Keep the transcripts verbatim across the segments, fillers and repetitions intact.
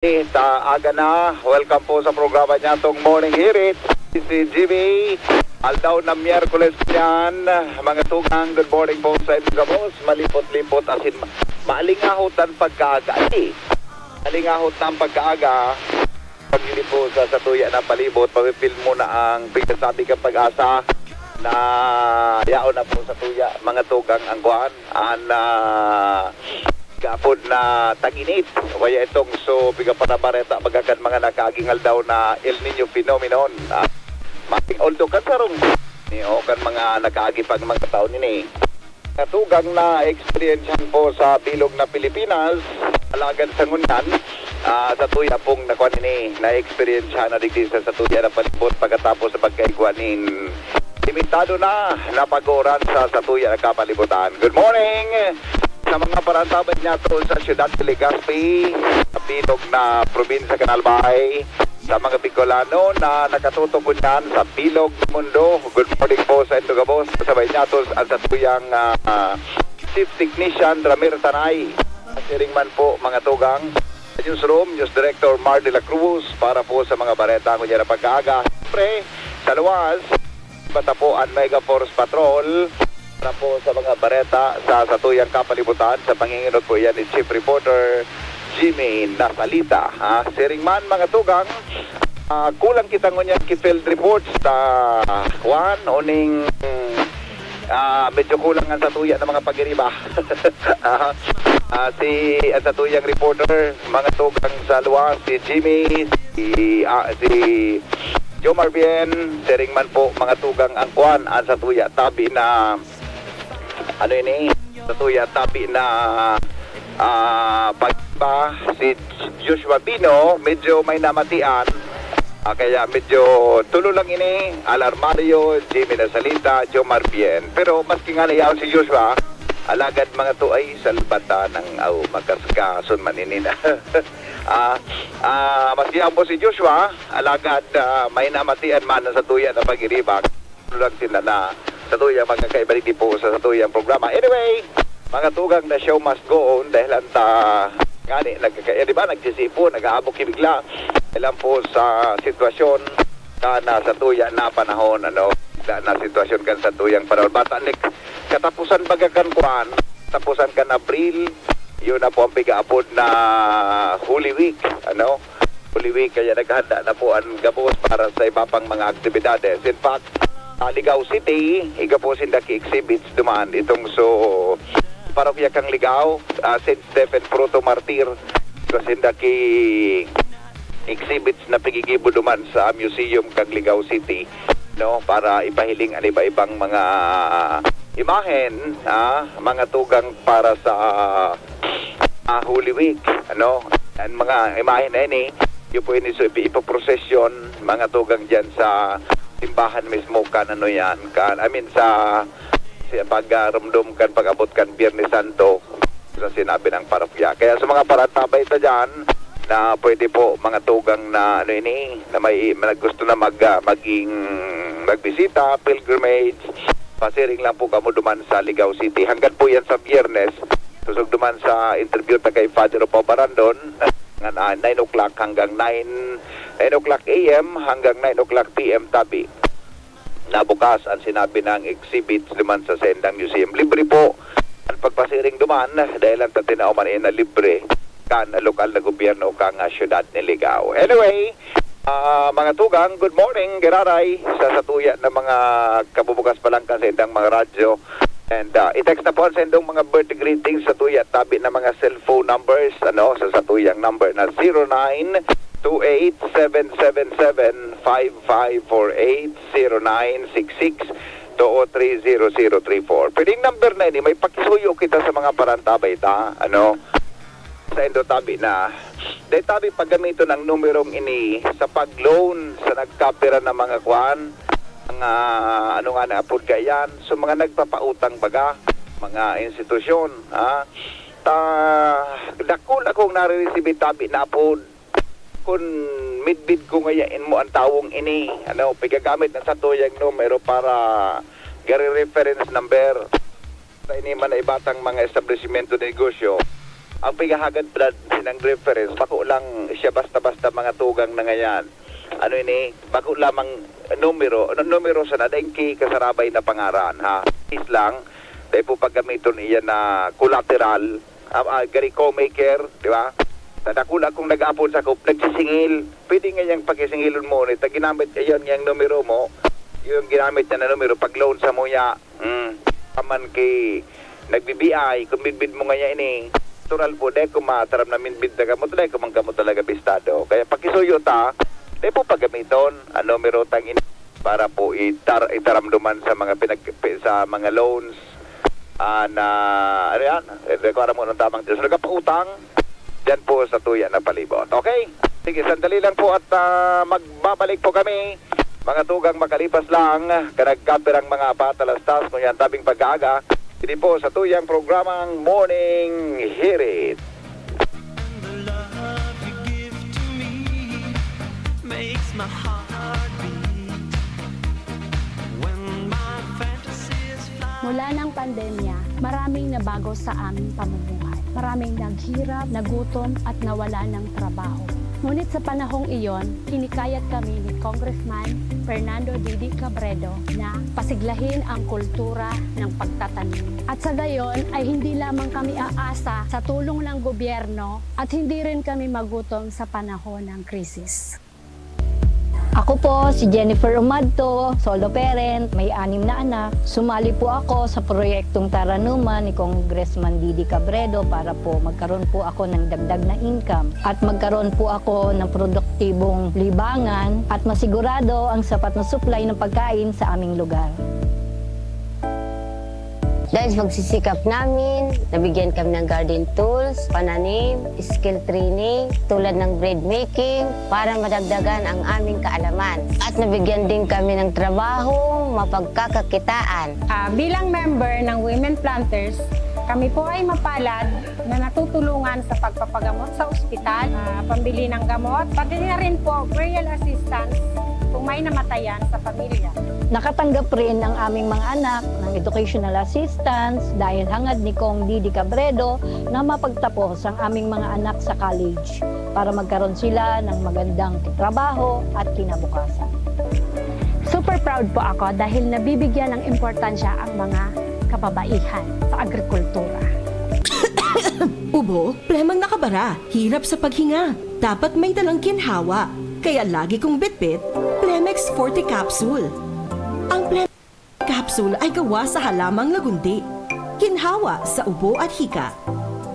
Sa aga na, welcome po sa programa niya tong Morning Hirit. Si Jimmy, aldaw na Miyerkules yan. Mga tugang, good morning po sa inyo gabos. Malipot-lipot, asin ma-, maalingahot ang pagkaaga. Ay, maalingahot na ang pagkaaga. Pag hindi po sa satuya na palibot, mapipil mo na ang pinasabi kang pag-asa na yaon na po satuya, mga tugang ang kuan, ang, ah, gapod na tag-init. Kaya itong so, piga pa na bareta, baga kan mga nakaaging aldaw na El Niño phenomenon. Ah, ma-, although kan sarong ni, o kan mga nakaagi pang mga taon ini, katugang na eksperyensyahan po sa bilog na Pilipinas, alagad sa ngunyan, ah, satuya pong nakuha nini, na-eksperyensyahan na digdi sa satuya na palibot pagkatapos sa pagkaigwa nin limitado na na pag-uuran sa satuya na kapalibutan. Good morning! Sa mga parantabay niya to sa siyudad de Legazpi, sa bilog na probinsya kan Albay, sa mga Bicolano na nakatutok ngunyan sa bilog na mundo. Good morning po sa indo gabos. Sabay niya to ang satuyang, ah, chief technician, Ramir Tanay. Siring man po, mga tugang, sa newsroom, News Director Mar de la Cruz, para po sa mga bareta ngunyan na pagkaaga. Siyempre, sa luwas, iba ta po ang Mega Force Patrol para po sa mga bareta sa satuyang kapalibutan. Sa panginginot po iyan ni Chief Reporter Jimmy Nasalita. Ah, siring man, mga tugang, ah, kulang kita ngunyan ki field reports ta, Juan, uning, ah, medyo kulang ang satuya ng mga pagiriba. Ah, ah, si, ang satuyang reporter, mga tugang sa luwas, si Jimmy, si, ah, si Jomar Bien, siring man po, mga tugang ang kuan, ang satuya tabi na, ano ini, satuya tabi na, ah, pag-, ba, si Joshua Pino, medyo may namatian. Ah, kaya medyo tulo lang ini, Alar Mario, Jimmy Nasalita, Jomar Bien. Pero maski nga nayaon si Joshua, alagad mga to ay salbata ng, aw, makaskason man ini na. Ah, ah, maski yaon po si Joshua, alagad, ah, may namatian man sa tuya na pag-iribang. Lang sila na sa tuyang mga kaiba digdi po sa, sa tuyang programa. Anyway, mga tugang, the show must go on dahil anta ngani nagkaka-, eh, di ba, nagsisipo, nag-aabok bigla. Dahil lang po sa sitwasyon ka na sa tuya na panahon, ano, bigla na sitwasyon kan sa tuyang panahon. Bata nik-, katapusan baga kan kuan, katapusan kan Abril, yun na po ang pigaapod na Holy Week, ano? Holy Week, kaya naghanda na po ang gabos para sa iba pang mga aktibidades. In fact, ah, Ligao City, iga po sinda ki exhibits duman. Itong so, parokya kang Ligao, ah, Saint Stephen Proto Martyr, iga sinda ki exhibits na pigigibo duman sa museum kang Ligao City, no, para ipahiling ang iba-ibang mga imahen, ah, mga tugang para sa, ah, Holy Week, ano. Ang mga imahen na ini, yun po ini, so, ipi-, ipoprosesyon, mga tugang diyan sa simbahan mismo, kan ano yan, kan, I mean, sa, sa pag, ah, rumdom kan pag-abot kan Biyernes Santo, sa sinabi ng parokya. Kaya sa mga parantabay ta diyan, na pwede po, mga tugang na, ano ini, na may, na gusto na mag, ah, maging, magbisita, pilgrimage, pasiring lang po kamo duman sa Ligao City. Hanggang po yan sa Biyernes, susog duman sa interview ta kay Father Opao Barandon, nga na nine o'clock hanggang nine, nine o'clock A M hanggang nine o'clock P M tabi. Nabukas ang sinabi ng exhibits duman sa Sendang Museum. Libre po ang pagpasiring duman dahil ang tatinao man na libre kan lokal na gobyerno kan, ah, siyudad ni Ligao. Anyway, ah, mga tugang, good morning, giraray, sa satuya na mga kabubukas pa lang kan saindang mga radyo. And, ah, i-text na po ang saindong mga birthday greetings sa tuya tabi na mga cellphone numbers, ano, sa satuyang number na zero nine two eight seven seven seven five five four eight, zero nine six six two o three zero zero three four. Pwedeng number na ini, may pakisuyo kita sa mga parantabay ta, ano, sa indo tabi na. Dahil tabi paggamiton ang numerong ini sa pag-loan sa nagkapira na mga kuan, mga ano nga na apod kaiyan, so mga nagpapautang baga, mga institusyon, ha? Ta, dakul akong nare-receive tabi na apod. Kun midbid ko ngayain mo ang tawong ini, ano, pigagamit na sa tuyang numero para gari reference number. Sa ini man na ibatang mga establishmento de negosyo, Ang pigahagad, Brad, sinang reference, bako lang siya basta-basta mga tugang na ngayan. Ano ini? Bako lamang numero, ano, numero sana, daing ki kasarabay na pangaran, ha? Is lang, dahil po paggamiton iyan na collateral, ah, ah, gari co-maker, di ba? Nadakula kong nag-apod sa kup, nagsisingil. Pwede nga yang pakisingilon mo, ni, ta ginamit, ayun, yung numero mo, yung ginamit niya na numero, pag loan sa muya, mm, paman ki, nagbibiay, kung bidbid mo nga yan, eh, natural po, dahil kung mataram na minbid na gamot, dahil kung mang gamot talaga bistado. Kaya pakisuyo ta, dahil po paggamiton, ang numero tang ini, para po itar-, itaramduman sa mga pinag-, sa mga loans, ah, na, ano yan, require mo ng tamang Diyos. Nagkapautang, dyan po sa tuya na palibot. Okay? Sige, sandali lang po at, ah, magbabalik po kami. Mga tugang makalipas lang, kanagkapirang mga patalastas, ngunyan tabing pag-aaga, ini po sa tuyang programang Morning Hirit. And the love you give to me makes my heart beat. When my fantasies fly. Mula ng pandemya, maraming nabago sa aming pamumuhay. Maraming naghirap, nagutom, at nawala ng trabaho. Ngunit sa panahong iyon, hinikayat kami ni Congressman Fernando Didi Cabredo na pasiglahin ang kultura ng pagtatanim. At sa gayon ay hindi lamang kami aasa sa tulong ng gobyerno at hindi rin kami magutom sa panahon ng krisis. Ako po si Jennifer Umadto, solo parent, may anim na anak. Sumali po ako sa proyektong Taranuman ni Congressman Didi Cabredo para po magkaroon po ako ng dagdag na income at magkaroon po ako ng produktibong libangan at masigurado ang sapat na supply ng pagkain sa aming lugar. Dahil sa pagsisikap namin, nabigyan kami ng garden tools, pananim, skill training, tulad ng bread making, para madagdagan ang aming kaalaman. At nabigyan din kami ng trabaho, mapagkakakitaan. Ah, bilang member ng Women Planters, kami po ay mapalad na natutulungan sa pagpapagamot sa ospital, ah, pambili ng gamot, pati na rin po burial assistance kung may namatayan sa pamilya. Nakatanggap rin ang aming mga anak ng educational assistance dahil hangad ni Cong Didi Cabredo na mapagtapos ang aming mga anak sa college para magkaroon sila ng magandang trabaho at kinabukasan. Super proud po ako dahil nabibigyan ng importansya ang mga kababaihan sa agrikultura. Ubo, plemang nakabara, hirap sa paghinga. Dapat may dalang ginhawa. Kaya lagi kong bitbit, Plemex Forte Capsule. Ang Plemex Capsule ay gawa sa halamang lagundi. Ginhawa sa ubo at hika.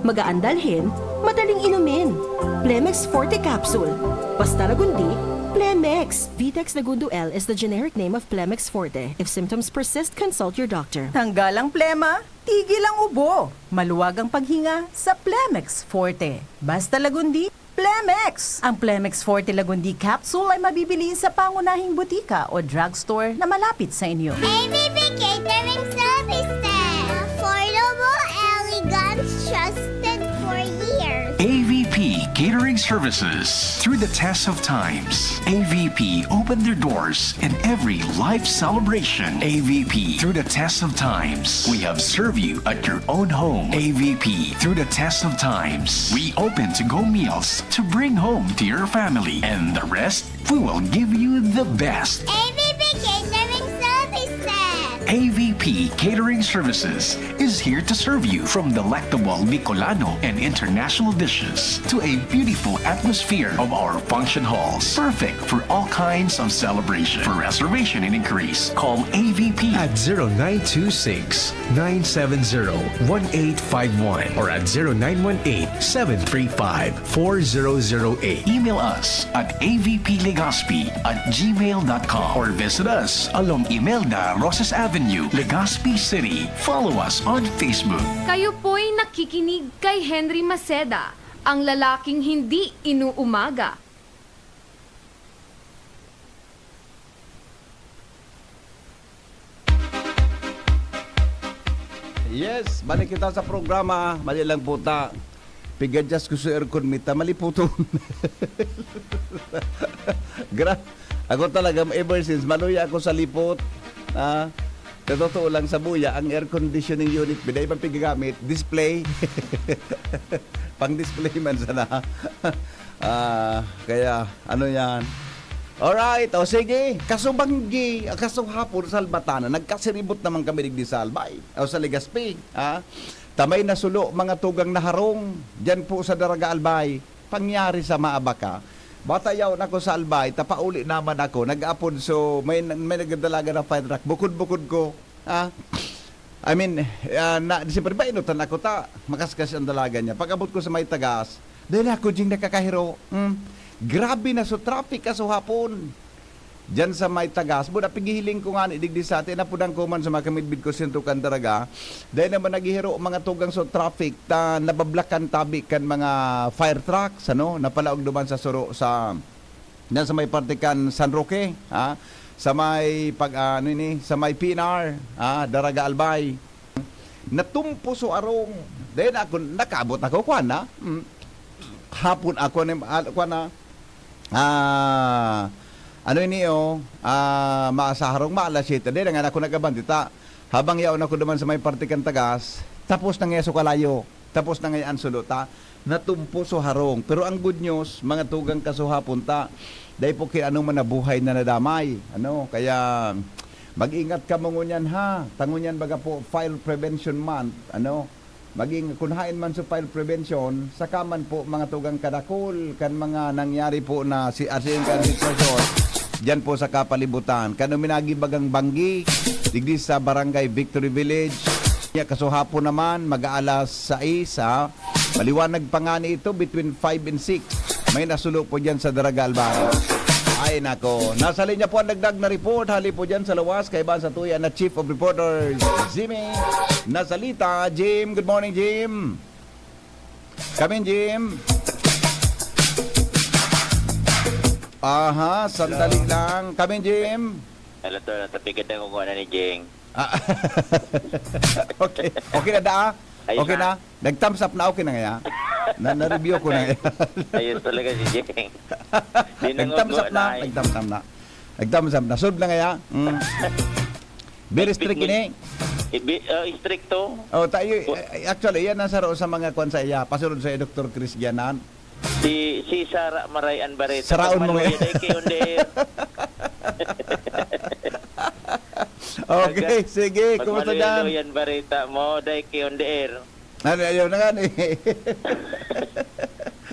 Magaan dalhin, madaling inumin. Plemex Forte Capsule. Basta lagundi, Plemex. Vitex Lagundo L is the generic name of Plemex Forte. If symptoms persist, consult your doctor. Tanggal ang plema, tigil ang ubo. Maluwag ang paghinga sa Plemex Forte. Basta lagundi, Plemex! Ang Plemex Forte Lagundi Capsule ay mabibili sa pangunahing butika o drugstore na malapit sa inyo. A V P Catering Services. Affordable, elegant, trusted for years. A V P Catering Services. Through the test of times, A V P opened their doors in every life celebration. A V P, through the test of times, we have served you at your own home. A V P, through the test of times, we open to-go meals to bring home to your family. And the rest, we will give you the best. A V P Catering Services. A V P Catering Services is here to serve you from delectable Bicolano and international dishes to a beautiful atmosphere of our function halls. Perfect for all kinds of celebration. For reservation and inquiries, call A V P at zero nine two six, nine seven zero, one eight five one or at zero nine one eight, seven three five, four zero zero eight. Email us at A V P Legazpi at gmail dot com or visit us along Imelda Rosas Avenue, Legazpi City. Follow us on Facebook. Kayo po'y nakikinig kay Henry Maceda, ang lalaking hindi inuumaga. Yes, balik kita sa programa. Mali lang po ta. Pigadjust ko sa aircon, mita, maliputon. Gra-, ako talaga, ever since, maluya ako sa lipot. Ah, sa totoo lang, sa buya, ang air conditioning unit, biday pa pigagamit, display. Pang-display man sana. Ah, kaya, ano yan? Alright, o sige. Kasubanggi, ah, kasuhapon, Salbatanan, nagkasiribot naman kami digdi sa Albay. O sa Legazpi, ha? Ta may nasulo, mga tugang na harong, dyan po sa Daraga Albay. Pangyari sa Maabaka. Bata yaon ako sa Albay, ta pauli naman ako. Nag-apod, so may, may nagdadalaga na fire truck. Bukod-bukod ko, ha? I mean, ah, na, siyempre, bainutan ako ta. Makaskas ang dalaga niya. Pag-abot ko sa may tagas, dahil ako ding nakakahiro. Hmm. Grabe na so traffic kasuhapon. Diyan sa may tagas. Buda, pigihiling ko nga ni digdi sa atin. Napudan ko man sa mga kamidbid ko, sentro kan Daraga. Dahil naman naghihiro ang mga tugang sa traffic, ta nabablakan tabi kan mga fire trucks, ano? Napalaog duman sa suro sa, na sa may parte kan San Roque, ha? Sa may pag, ah, ano ini? Sa may P N R, ha? Daraga Albay. Natumpo so arong. Then ako, nakabot ako, kuwan na. Mm. Hapon ako, ni-, ah, kuwan na. Ah, ano ini, oh? Ah, maasa harong, maalas siyete. Then, nga ako nagabantita. Habang yaon ako duman sa may parte kan tagas, tapos na nga so kalayo. Tapos na nga an sulo ta. Natumpo so harong. Pero ang good news, mga tugang kasuhapon ta, dai po ki ano man na buhay na nadamay. Ano? Kaya, mag-ingat kamo ngunyan, ha? Ta ngunyan baga po, Fire Prevention Month. Ano? Maging kun haen man sa fire prevention, saka man po mga tugang kadakol kan mga nangyari po na si, ah, sa iyong kan sitwasyon, diyan po sa kapalibutan. Kan uminagi bagang banggi, digdi sa Barangay Victory Village. Kaya kasuhapon naman, mag-aalas sais, ha? Maliwanag pa nga ni ito, between five and six. May nasulo po diyan sa Daraga Albay. Ay, nako. Nasa linya po ang dagdag na report. Hali po diyan sa lawas, kaibahan sa tuya na Chief of Reporters, Jimmy Nazalita. Jim, good morning, Jim. Kamin, Jim. Aha, sandali Hello. lang. Kamin, Jim. Hello, Tol. Natapigan na kung ano ni Jing. Ah, okay. Okay na, da, ah? Ayos Okay na. na? Nag-thumbs up na, okay na nga, ya? Na, na-review ko na, ya? Ayos talaga si Jing. Di Nag-thumbs up nangugwa na, na eh. Nag-thumbs up na. Nag-thumbs up na. Solve na nga, ya? Mm. Very strict ini. Ibi-, ah, istrikto. Oh, tayo, Wa- eh, actually, yan ang saro sa mga kwan sa iya. Pasunod sa iya, Doktor Chris Gianan. Si, si Sara Maray an bareta. Saraon mo Pagmaluya, ngayon. Dai ki on the air. Okay, sige. Kumusta Pagmaluya, dyan? Luya an bareta mo, dai ki on the air. Ano, ayaw na nga, eh.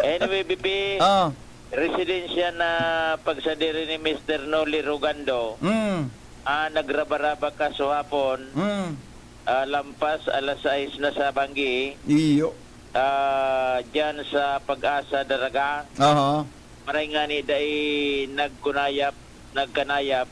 Anyway, B P, Oh. residensya na pagsadiri ni Mister Noli Rugando, Mm. ah, nagraba-raba kasuhapon, Mm. ah, lampas alas sais na sa banggi, Iyo. ah, diyan sa Pag-asa, Daraga. Aha. Maray ngani dai nagkunayap, nagkanayap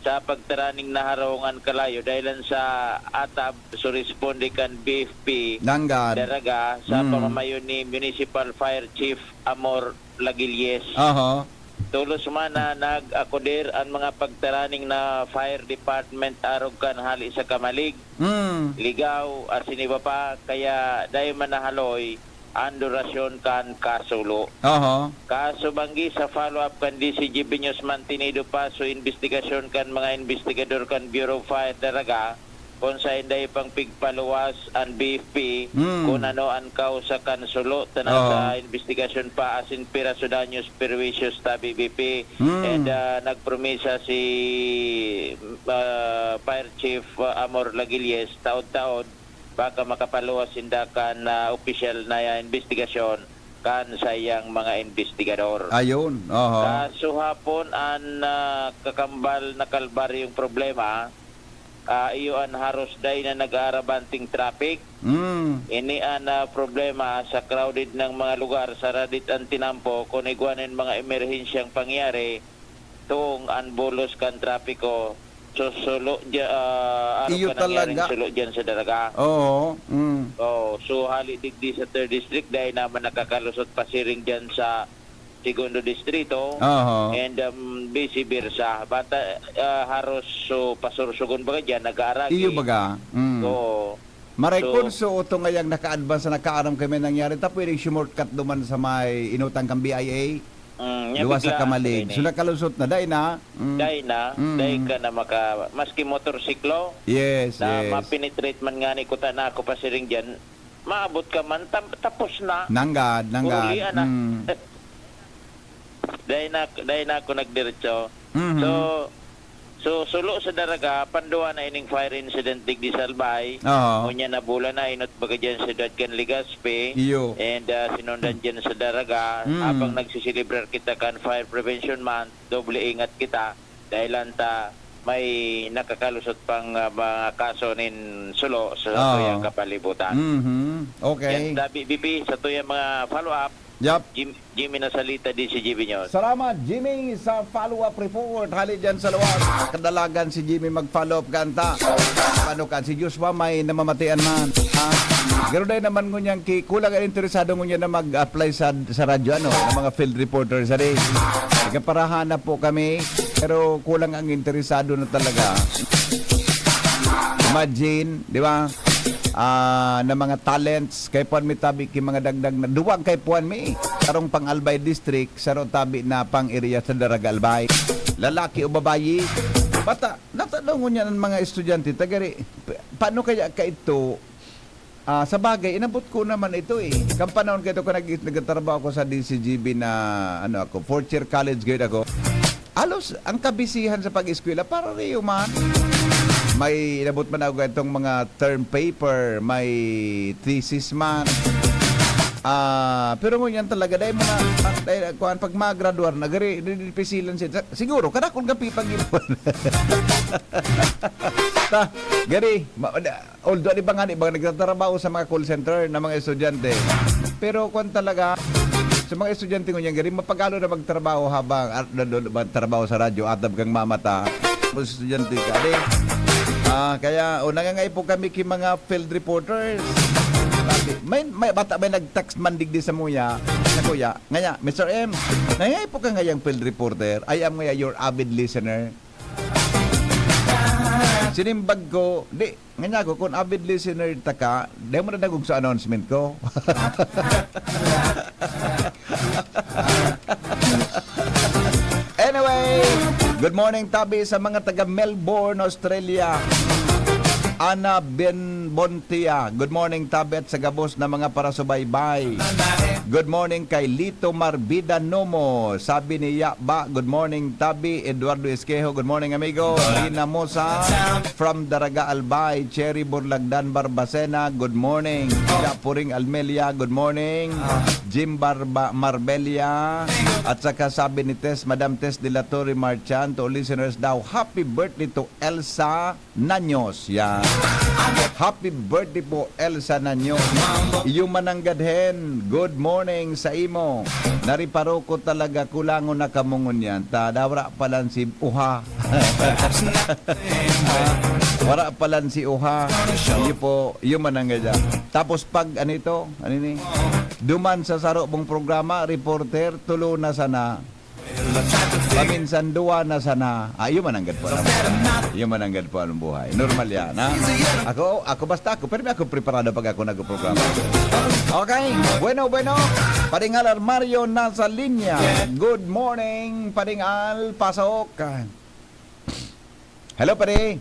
sa pagtaraning naharong an kalayo dahilan sa atab, so responde kan B F P Nanggad. Daraga sa Mm. pamamayo ni Municipal Fire Chief Amor Lagilles. Aha. Tolos man na nag-akoder an mga pagtaraning na fire department arog kan hali sa Camalig, Mm. Ligao, asin iba pa, kaya dai man nahaloy an durasyon kan kasulo. Aha. Kasubanggi sa follow-up kan D C G B News, mantenido pa so imbestigasyon kan mga imbestigador kan Bureau of Fire Daraga, kun saen dai pang pigpaluwas an B F P Mm. kun ano an kausa kan sulo, tanan Oo. sa imbestigasyon pa asin pira so danyos perwisyo sa B F P. Mm. And, ah, nagpromisa si, ah, Fire Chief, ah, Amor Lagilles, taod-taod, baka makapaluwas sinda kan, ah, opisyal na imbestigasyon kan saiyang mga imbestigador. Ayun, oho. Kasuhapon an, ah, kakambal na kalbaryong problema, ah, iyo an haros dai na nag-aarabanting traffic. Mm. Ini an, ah, problema sa crowded na mga lugar, sara dit an tinampo, kun igwa nin mga emerhensyang pangyari, toong an bulos kan trapiko. So, sulo dya-, ah, arog Iyo kan nangyaring talaga. sulo dyan sa Daraga. Oo, mm. Oh, so hali digdi sa third district, dai naman nakakalusot pasiring dyan sa segundo distrito. Oho. And, um, vice versa. Bata, ah, haros, so, pasursugon baga dyan, nag-aaragi. Iyo baga. Mm. Oo. Maray So, kun so, oto ngayang naka-advance na nakaaram kay may nangyari, ta pwedeng shortcut duman sa may inutang kang B I A. Mm, nya Luwas sa biglaan Kamalig. sa So, ini. nakalusot na, dai na. Mm. Dai na, Mm. dai ka na maka-, maski motorsiklo, Yes, na yes. ma-penetrate man ngani kuta na ako pasiring dyan, maabot ka man, tam-, tapos na. Nanggad, nanggad. Ulian na. Mm. Dahil na, dahil na ako nagdiretso. Mhm. So, so, sulo sa Daraga, pandua na ining fire incident digdi sa Albay. Oo. Unya na bulan na, inot baga dyan sa Syudad kan Legazpi. Iyo. And ah, sinundan dyan sa Daraga, Mm. habang nagsiselebrar kita kan Fire Prevention Month, doble ingat kita. Dahil lang ta may nakakalusot pang ah, mga kaso nin sulo sa Oo. tuyang kapalibutan. Mhm. Okay. Yan, sabi, B P, sa tuyang mga follow-up, Yep. Jim, Jimmy Nasalita, D C G B News. Salamat, Jimmy, sa follow-up report. Hali dyan sa luwas. Kadalagan si Jimmy mag-follow-up kanta. Paano kan si Joshua may namamatian man? Ha? Pero dahil naman ngunyan ki, kulang ang interesado ngunyan na mag-apply sa, sa radyo, ano, ng mga field reporters. Sa rin, nagkaparahanap po kami, pero kulang ang interesado na talaga. Imagine, di ba? Ah, na mga talents, kay puan mi tabi ki mga dagdag na duwag kay puan mi. Karong pang Albay District, saro tabi na pang area sa Daraga Albay. Lalaki o babayi? Bata, natanong ngunyan ang mga estudyante, tagari, pa- paano kaya ka ito? Ah, sa bagay, inabot ko naman ito eh. Kang panahon kaya ito ko nag- nagtatrabaho ko sa D C G B na, ano ako, fourth year college grade ako. Alos, ang kabisihan sa pag-eskwela, para riyo man. May inabot man ako itong mga term paper, may thesis man. Ah, pero ngunyan talaga, dahil mo na, dahil, kuwan, pag magraduar na, gari, dipisilan siya. Siguro, kadakol ka pipag-ipon. Ta, gari, ma, da- although, di ba nga, di ba, nagtatrabaho sa mga call center na mga estudyante. Pero, kung talaga, sa mga estudyante ngunyan, gari, mapagalo na magtrabaho habang, at, na, na, magtrabaho sa radyo, atab kang mamata. Kung estudyante ka, di? Ah, kaya, o, nangangaipo kami ki mga field reporters. Sabi, may, may bata, may nag-text man digdi sa muya, sa kuya, ngaya, Mister M, nangangaipo ka ngayang field reporter? I am ngaya your avid listener. Sinimbag ko, di, nganya ko, kung avid listener ta ka, di mo na nagugsa announcement ko. Anyway, good morning, tabi sa mga taga Melbourne, Australia. Ana Ben Bontia, good morning, tabi, at sa gabos na mga parasubaybay. Good morning kay Lito Marbida Nomo. Sabi ni Yaba, good morning, tabi. Eduardo Esquejo, good morning, amigo. Rina Mosa, from Daraga Albay. Cherry Burlagdan Barbacena, good morning. Japuring Almelia, good morning. Jim Barba Marbella, at saka sabi ni Tess, Madam Tess de la Torre Marchand, to listeners daw, happy birthday to Elsa Nanyos. Yan. Happy birthday po, Elsa Nanyos. Iyo mananggad hen, good morning sa imo. Nariparo ko talaga, kulangon na kamo ngunyan. Ta, dawra pa lang si Uha. Wala pa lang si Uha. Iyo po, iyo mananggad dyan. Tapos pag, ano ito? Ano ini? Duman sa saro mong programa, reporter, tulo na sana. Paminsan duwa na sana. Ah, iyo mananggad po ang buhay. Iyo mananggad po ang buhay. Normal yan, ha? Ako, ako basta ako, pero ako preparado pag ako nagprograma. Okay, bueno, bueno. Paring Al Armario nasa linya. Good morning, Paring Al. Pasok. Hello, pare.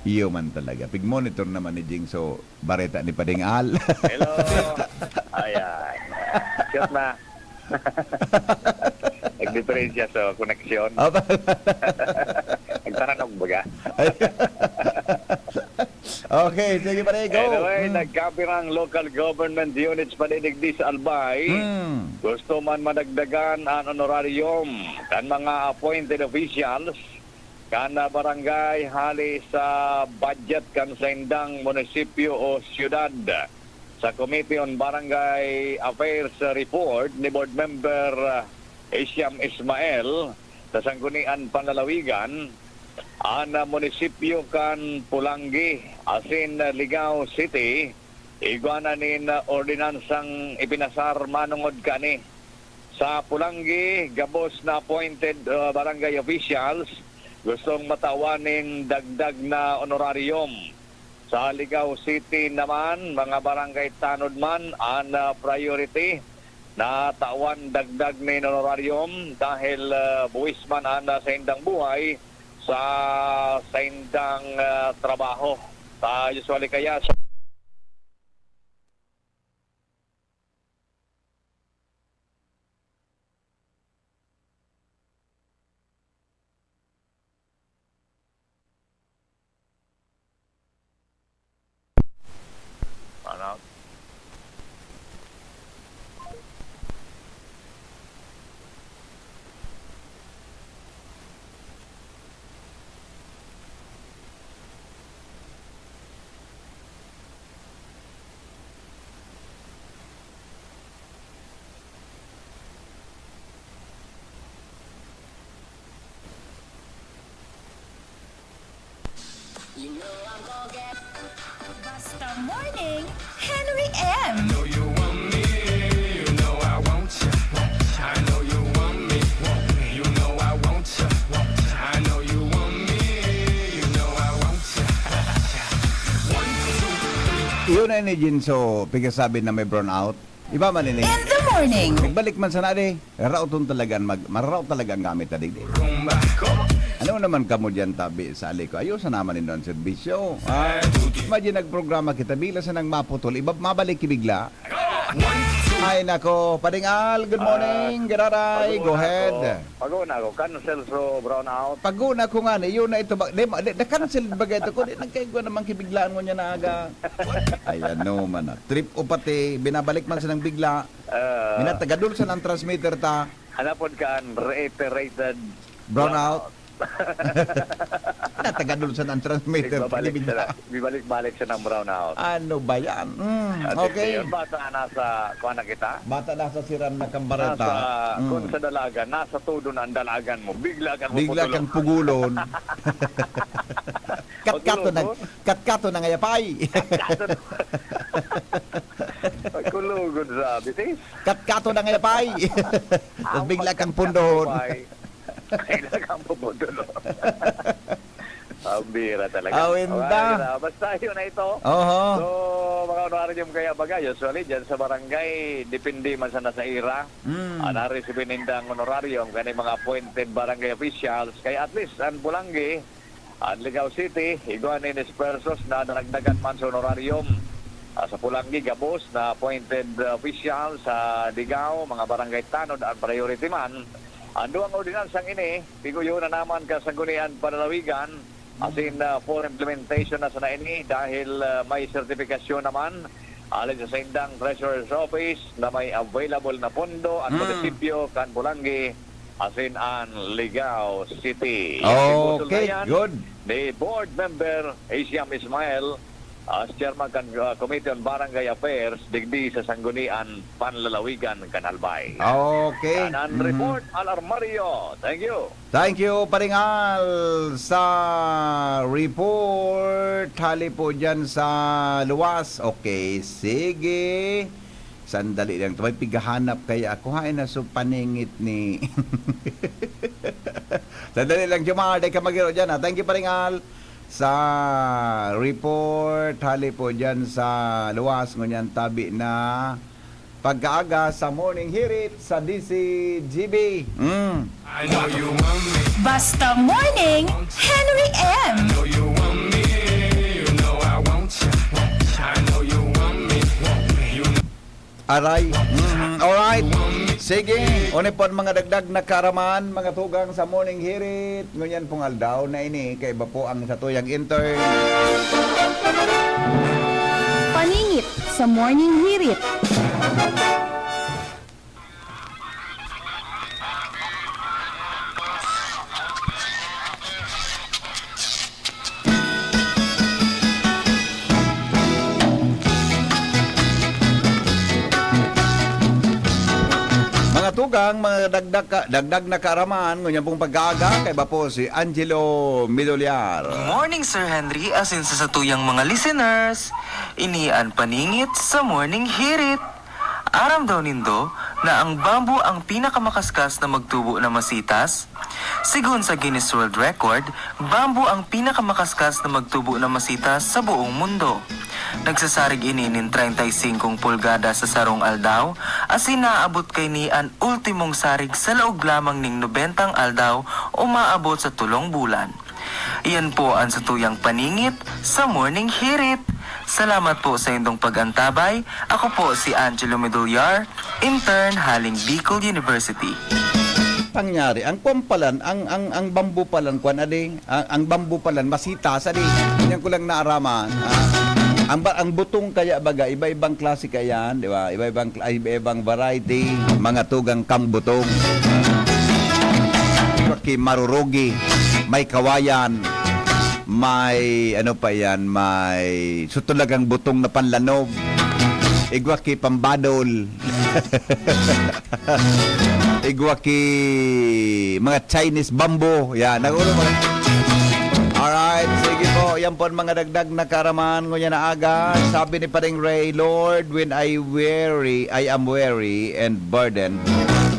Iyo man talaga. Pig-monitor naman ni Jing. So, bareta ni Pading Al. Hello. Ayan. Cute na. Nagdiferensya sa koneksyon. Apa? Nagtaranog baga. Okay, sige, pare, go. Anyway, Mm. nagkapirang local government units panidigdi sa Albay. Mm. Gusto man madagdagan an honorarium kan mga appointed officials kan ah, barangay hali sa budget kan saindang munisipyo o siyudad. Sa Committee on Barangay Affairs report ni Board Member ah, Isiam Ismael sa Sanggunian Panlalawigan, an ah, munisipyo kan Pulangi asin ah, Ligao City, igwa na nin ah, ordinansang ipinasar manongod kani. Sa Pulangi, gabos na appointed ah, barangay officials gustong matawan nin dagdag na honorarium. Sa Ligao City naman, mga barangay tanod man an ah, priority na tawan dagdag nin honorarium dahil ah, buwis man an ah, saindang buhay sa saindang ah, trabaho. Sa usually kaya sa Basta Morning, Henry M. Know you want me, you know I want you. I know you want me, you know I want you. I know you want me, you know I want you. One, two, three. Iyon na ni Jinso, pigasabi na may brownout. Iba man ini. In the morning. Nagbalik man sana di. Rauton talaga ang mag, mararaot talaga ang gamit na digdi. Rumba ko. Ano naman kamo diyan, tabi sa aliko? Ayos na naman inon ang serbisyo. Ah, imagine, nagprograma kita, bila sa nang maputol, iba, mabalik ki bigla. Ay nako, Pading Al, good morning. Giraray, Pag-una go ahead. Ko, pag-una ko, cancel so brownout. Pag-una ko nga ni, yun na ito. Ba, di, di, na-cancel ba ito? Kung di, nagkaigwa naman kibiglaan mo niya na aga. Ay, ano man na. Trip o pati, binabalik man silang bigla. Uh, Minatagadol sa ng transmitter ta. Hanapon ka ang reiterated Brownout. Natagadol sa ng transmitter. Bibalik Bigla. sa, bibalik-balik sa ng brownout. Ano ba yan? Mm, At okay. Hindi, bata nasa, kuha na kita. Bata nasa siram na kambareta. Nasa, Mm. kung sa dalagan, nasa todo na ang dalagan mo. Bigla kang Bigla maputulog. kang pugulon. Katkato ng, Pagulog, katkato ng ayapay. Pagkulugon sa bitis. Katkato ng ayapay. Tapos bigla kang pundohon. Bigla kang puputulog. Pambira talaga. Awinda. Okay, na. Basta yun na ito. Oho. So, mga honorarium kaya baga, usually dyan sa barangay, depende man sana sa ira. Mm. Ah, naresibi nindang honorarium, kani mga appointed barangay officials. Kaya at least, ang Pulanggi, ang Ligao City, igwa ni dispersos na naragdagan man sa honorarium. Ah, sa Pulanggi, gabos na appointed officials. Sa Ligao, mga barangay tanod ang priority man. Ang duwang ordinansang ini, piguyo na naman kasagunian palalawigan, asin ah, for implementation na sana ini dahil ah, may sertipikasyon naman alin sa saindang treasurer's office na may available na pondo ang Mm. munisipyo kan Pulanggi asin an Ligao City. Okay, Tigbusolnayan good. Ni Board Member Asiam Ismail as chairman kan ah, Committee on Barangay Affairs digdi sa Sanggunian Panlalawigan kan Albay. Okay. Yan ang Mhm. report, Al Armario. Thank you. Thank you, Paringal, sa report. Hali po dyan sa luwas. Okay, sige. Sandali lang. May pigahanap kaya ako. Hain na so paningit ni... Sandali lang, Jomar. Di ka magiro dyan, ha? Thank you, Paringal, sa report. Hali po dyan sa luwas. Ngunyan tabi na pagkaaga sa Morning Hirit sa D C G B. Mm. I know you want me, Basta Morning, Henry M. know you want me, you know I want you. I know you want me, you know Aray. Mhm. Alright. Sige. Uni po ang mga dagdag na kaaraman, mga tugang sa Morning Hirit. Ngunyan pong aldaw na ini, kaiba po ang satuyang intern. Paningit sa Morning Hirit. Mga tugang, mga dagdag, ka, dagdag na kaaraman, ngunyan pong pagkaaga, kaiba po si Angelo Midolyar. Morning, Sir Henry, asin sa satuyang mga listeners. Ini an paningit sa Morning Hirit. Aram daw nindo na ang bamboo ang pinakamakaskas na magtubo na masitas? Sigon sa Guinness World Record, bamboo ang pinakamakaskas na magtubo na masitas sa buong mundo. Nagsasarig ini nin treinta y cinco pulgada sa sarong aldaw, asin naabot kaini an ultimong sarig sa laog lamang ning nobentang aldaw o maabot sa tolong bulan. Iyan po an satuyang paningit sa Morning Hirit. Salamat po sa indong pag-antabay. Ako po si Angelo Medulyar, intern haling Bicol University. Pangyari, ang kwan palan, ang, ang, ang bamboo palan, kwan, adi, ang, ang bamboo palan, masitas, adi. Yan ko lang naaraman. Ah, ang, ba- ang butong kaya baga, iba-ibang klase kayan, di ba? Iba-ibang, kla- iba-ibang variety, mga tugang kambutong. Paki marurugi, may kawayan, may, ano pa yan, may, so talagang butong na panlanob. Igwa ki pambadol. Igwa ki mga Chinese bamboo. Yan, nag-ulo mo. Alright, sige po. Yan po ang mga dagdag na kaaraman ngunyan na aga. Sabi ni Paring Ray, "Lord, when I weary, I am weary and burdened,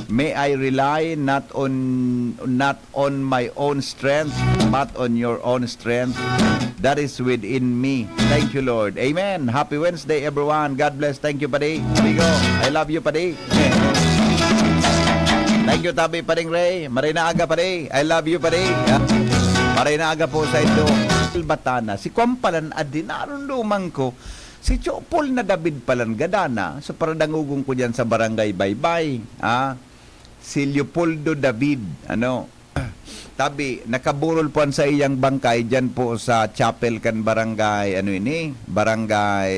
may I rely not on, not on my own strength, but on your own strength that is within me." Thank you, Lord. Amen. Happy Wednesday, everyone. God bless. Thank you, Padi. Amigo, I love you, Padi. Thank you, tabi, Paring Ray. Maray na aga, Padi. I love you, Padi. Ah, maray na aga po sa ito. Batana. Si Kwan palan, adi, narunduman ko. Si Chopol na David palan, gadana. So, paradangugon ko dyan sa Barangay Baybay. Ah, si Leopoldo David. Ano? Tabi, nakaburol po ang saiyang bangkay dyan po sa chapel kan barangay, ano ini? Barangay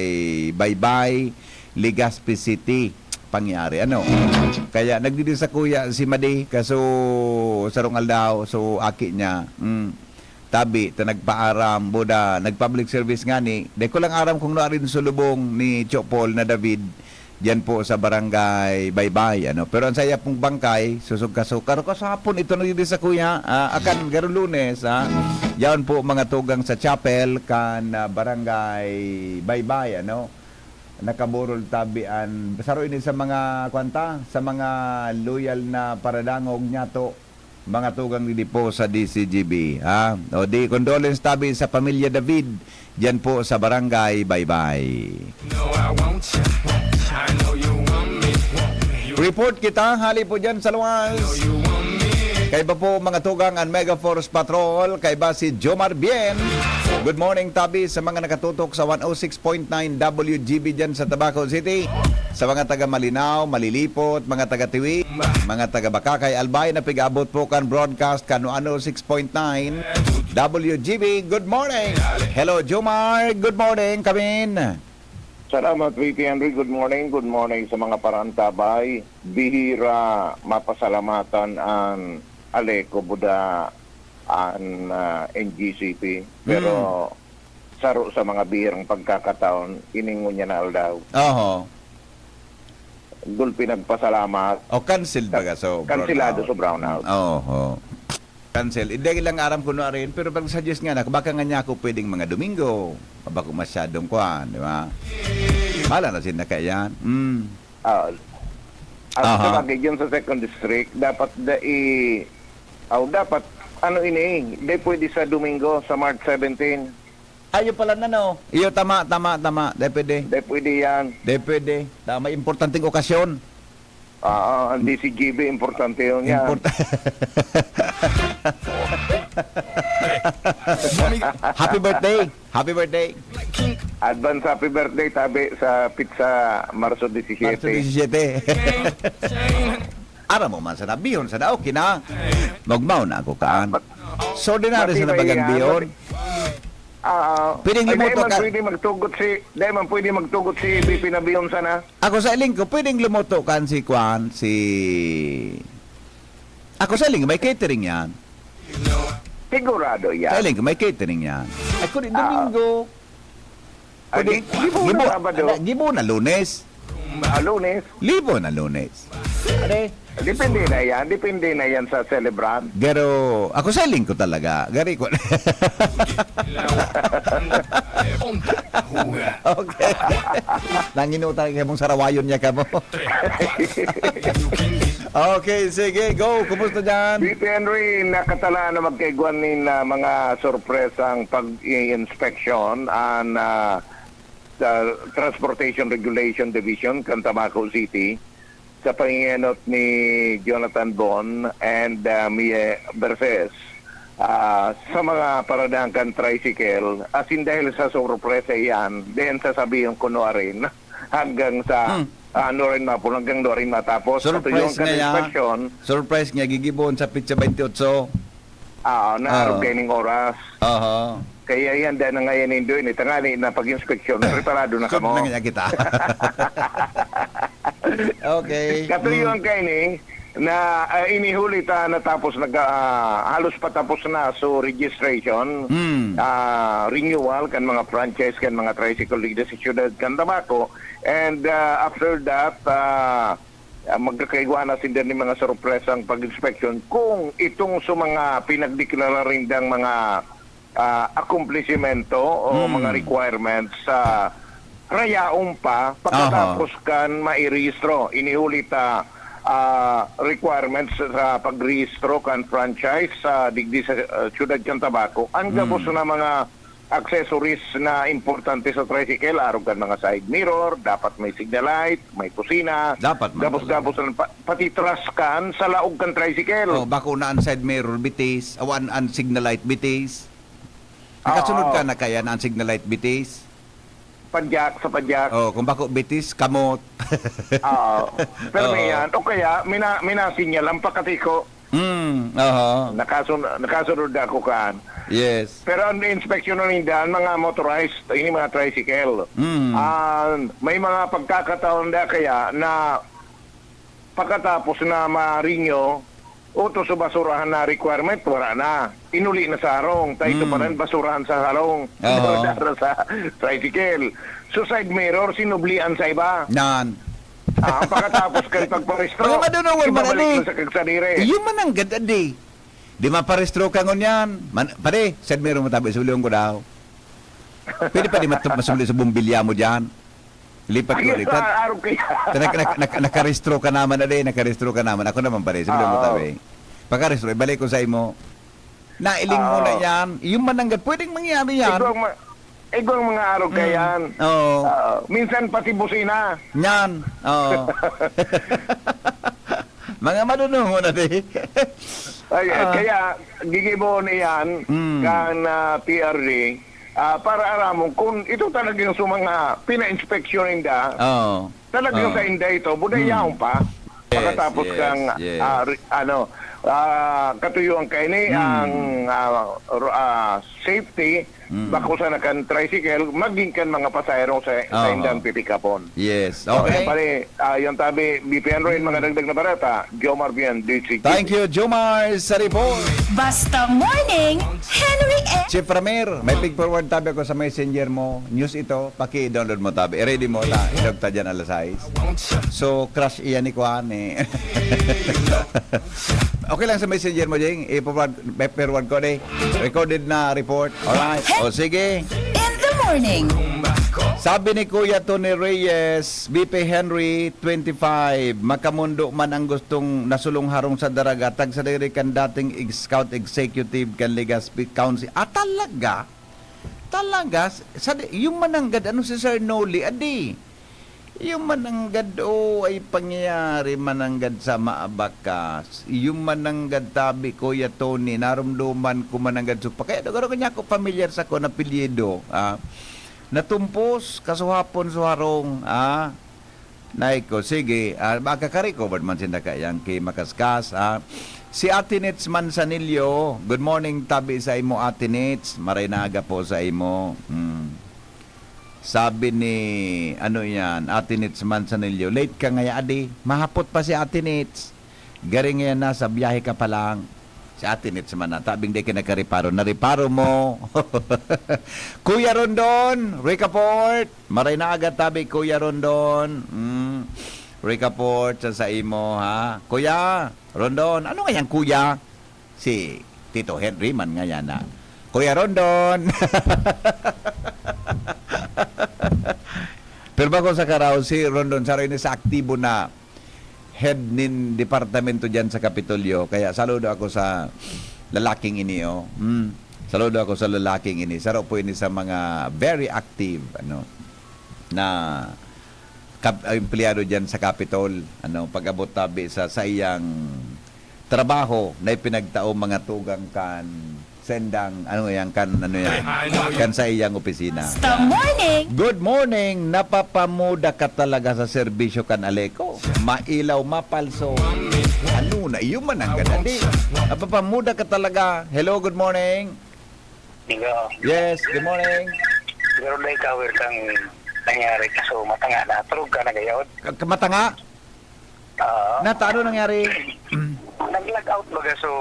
Baybay, Legazpi City. Pangyari, ano? Kaya nagdidisakuya si Madi, kaso sarong aldaw, so aki niya, mm, tabi, ta nagpaaram, buda, nag-public service nga ni, di ko lang aram kung no arin sulubong ni Chopol na David, diyan po sa Barangay Baybay, ano. Pero ang saya pong bangkay, susog-kasukar ko sa hapon, ito na yun sa kuya, ah, akan garo Lunes, ah. Yaon po mga tugang sa chapel kan, ah, Barangay Baybay, ano. Nakaburol tabi an, saro ini sa mga, kwanta, sa mga loyal na paradangog niyato. Mga tugang digdi po sa D C G B, ha? O di, condolence tabi sa pamilya David, diyan po sa Barangay Baybay. No, I want you. I know you want me. Report kita, hali po dyan sa luwas. Know you want me. Kaiba po, mga tugang, ang Mega Force Patrol, kaiba si Jomar Bien. Good morning, tabi sa mga nakatutok sa one oh six point nine W G B dyan sa Tabaco City. Sa mga taga Malinao, Malilipot, mga taga Tiwi, mga taga Bacacay, Albay, na pig-abot po kan broadcast kan one oh six point nine W G B. Good morning! Hello, Jomar! Good morning, Kamin! Salamat, V P Henry. Good morning. Good morning sa mga parantabay. Bihira mapasalamatan an Aleco Buda an, ah, N G C P. Pero Hmm. saro sa mga bihirang pagkakataon, ining ngunyan na aldaw. Oho. Gulpi nagpasalamat. O, cancel Ka-, baga, so, kansilado brownout. So brownout. Oho. Cancel. Hindi lang aram ko na rin, pero pag-suggest nga na, baka nga niya ako pwedeng mga Domingo. Bako masyadong kwan, di ba? Bahala na sila kaya. Mm. Ah, ah, Aha. Sabagay, dyan sa second district, dapat da i-, aw, dapat, ano ini, di pwede sa Domingo, sa March seventeen. Ayo pala na, no? Iyo, tama, tama, tama. Di pwede. Di pwede yan. Di pwede. Tama, importanteng okasyon. Ah, ang D C G B, importante yun yan. Import- Happy birthday! Happy birthday! Advance happy birthday, tabi sa pizza Marso disisiete. Marso disisiete. Aram mo man sana, bihon sana, okay na. Magmao na ako kaan. So, ordinary sana Matibay bagang yan, bihon. mati-, ah, Pwedeng ay, lumoto dahil man ka. Pwede magtugot si, dahil man pwede magtugot si B P na bihon sana. Ako sa iling ko, pwedeng lumoto kan si Kwan, si... Ako sa iling, may catering yan. Sigurado yan. Sa iling ko, may catering yan. Ay, kung Ah. Domingo. Ah, Pwede, di, di mo na gibo, Sabado. Ala, gibo na Lunes. Ah, Lunes. Libo na Lunes. Are? Depende na yan. Depende na yan sa celebrant. Pero ako sa iling ko talaga. Gari ko. Okay. Nanginutan kayo mong sarawayon niya ka mo. Okay, sige, go. Kumusta dyan? Tito Henry, nakatalaan na magkaigwan nin, ah, mga sorpresang pag-i-inspection an, ah, sa Transportation Regulation Division kan Tabaco City sa pangenot ni Jonathan Bon and, ah, Mie Berses, ah, sa mga paradahan kan tricycle, asin dahil sa sorpresa iyan, then sasabihin ko no arin, hanggang sa, Hmm. ah, ano rin mapun-, hanggang no rin matapos. Surprise Sa tuyong kan nga ya. inspeksyon. Surprise nga, gigibon sa pitsa twenty-eight. Ah, na Oo. arog kaining oras. Aha. Kaya yan, dahil na ngayon, Indoy, ni tangali na pag-inspeksyon, preparado na Sud kamo. na nga kita. Okay. Katuyuan Mm. kaini na, ah, inihuli ta natapos nag, ah, halos patapos na. So, registration, Mm. ah, renewal kan mga franchise, kan mga tricycle dito sa siyudad kan Tabaco. And, ah, after that, ah, ah, magkakaigwa na sinda ni mga sorpresang pag-inspeksyon kung itong sa mga pinagdeklara rindang mga ah, akomplishimento o Hmm. mga requirements sa rayaon pa pagkatapos Aha. kan mairehistro. Ini huli ta, ah, requirements sa pagrehistro kan franchise sa digdi sa, ah, siyudad kan Tabaco. Ang Hmm. gabos na mga accessories na importante sa tricycle, arog kan mga side mirror, dapat may signal light, may kusina, Dapat man gabos-gabos talaga. ang pa-, pati trash can sa laog kan tricycle. Oh, bako na ang side mirror bitis, awan ang signal light bitis. Nakasunod Oo. ka na kaya na ang signal light bitis? Padyak, sa padyak. Oh, kung bako bitis, kamot. Oo. Pero may Oo. yan. O kaya, mina-, minasinyal ang pakatiko. Mm, oho. Nakasun-, nakasunod na ako kaan. Yes. Pero ang inspeksyon na ninda, ang mga motorized, ini mga tricycle. Mm. Ah, may mga pagkakataon na kaya na pagkatapos na ma-renew, utos sa basurahan na requirement, wala na. Inuli na sa harong. Tayo ito pa Mm. rin, basurahan sa harong. Oho. Basurahan sa tricycle. So, side mirror, sinublian sa iba. Nan. Ah, pagkatapos kan pagparehistro, Mga madunungan man, ibabalik ali. na sa kagsadire. Iyo man ang gad, adi. Di maparehistro ka ngunyan. Man, pare, side mirror mo tabi, suliwan ko daw. Pwede pa di mat-, masubli sa bombilya mo dyan? Lipat ko, Ayun, lipat. ah, araw kaya. Ta-, nak-, nak-, nak-, nakarehistro ka naman, adi, nakarehistro ka naman. Ako naman, pare, suliwan mo Oo. tabi. Pagkarehistro, ibalik ko sa imo. Nailing mo na Oo. yan. Yung mananggad, pwedeng mangyari yan. Igwang ma-, igwang mga araw ka Mm. yan. Oo. Oo. Minsan pati busina. Yan. Oo. Mga madunong mo na, di. Ay, Ah. kaya gigibohon iyan Mm. kan, ah, P R D, ah, para aramon kung ito talagang sa mga pina-inspeksyon ninda, Oo. talagang Oo. sa inda ito, budayaon Mm. pa. Yes, Pagkatapos yes, kang, yes. ah, re-, ano, ah, katuyuan kaini Mm. ang, ah, ro-, ah, safety, Mm. bako sana kan tricycle, maging kan mga pasahero sa, sa Oo. indang pipikapon. Yes, So, okay. yan pala, ah, yung tabi, B P N Roy, Mm. mga dagdag na barata, Jomar Bien, D C G. Thank you, Jomar, sa report. Basta Morning, Henry A. Chief Ramir, may pig-forward tabi ako sa messenger mo. News ito, paki-download mo tabi. I-ready mo ta, idog ta dyan alas sais. So, crush iyan ni Kuan eh. Okay lang sa messenger mo, Jing? I-forward, i-forward ko, di? Recorded na report. Alright. O, sige. In the morning. Sabi ni Kuya Tony Reyes, B P Henry, twenty-five, makamundo man ang gustong nasulong harong sa daraga, tagsadiri kan dating ex-, scout executive kan Legazpi Council. Ah, talaga? Talaga? Sa di-, yung mananggad, ano si Sir Noli? Adi, yung mananggad, oh, ay pangyayari, mananggad sa maabakas. Yung mananggad, tabi, Kuya Tony, narumduman ko mananggad supa. Kaya dagaro kanya ako pamilyar sa ko na apelyido, ah. Natumpos, kasuhapon, suharong, ah. Nay ko, sige, ah, makaka-recover man sinda kayang ki Makaskas, ah. Si Ate Nits Manzanillo, good morning, tabi sa imo, Ate Nits. Maray na aga po sa imo. Hmm. Sabi ni, ano yan, Ate Nits Manzanillo, "Late ka ngaya, adi." Mahapot pa si Ate Nits. Gari ngayon na, sa biyahe ka pa lang. Si Ate Nits man na, tabing di ka nakareparo. Nareparo mo. Kuya Rondon, Ricaport. Maray na aga tabi, Kuya Rondon. Mm. Ricaport sa, sa imo, ha? Kuya Rondon. Ano nga yan, Kuya? Si Tito Henry man nga yan, ha? Kuya Rondon. Pero bako sa karaw, si Rondon, saro ini sa aktibo na head nin departamento diyan sa Kapitolyo. Kaya saludo ako sa lalaking ini, oh. Mm. Saludo ako sa lalaking ini. Saro po ini sa mga very active, ano, na kap-, empleyado diyan sa Capitol, ano, pag-abot tabi sa saiyang trabaho na ipinagtao mga tugang kan sendang, ano yan, kan, ano yan, kan sa iyang opisina. Basta morning. Good morning! Napapamuda ka talaga sa serbisyo kan Aleco. Mailaw, mapalso. Ano na, iyo man ang gadadi. Napapamuda ka talaga. Hello, good morning. Digo. Yes, good morning. Pero na ikaw, kang nangyari ka, so matanga na. Tulog ka na gayon. Ka-, kamatanga? Oo. Nata, ano nangyari? Nag-log out baga so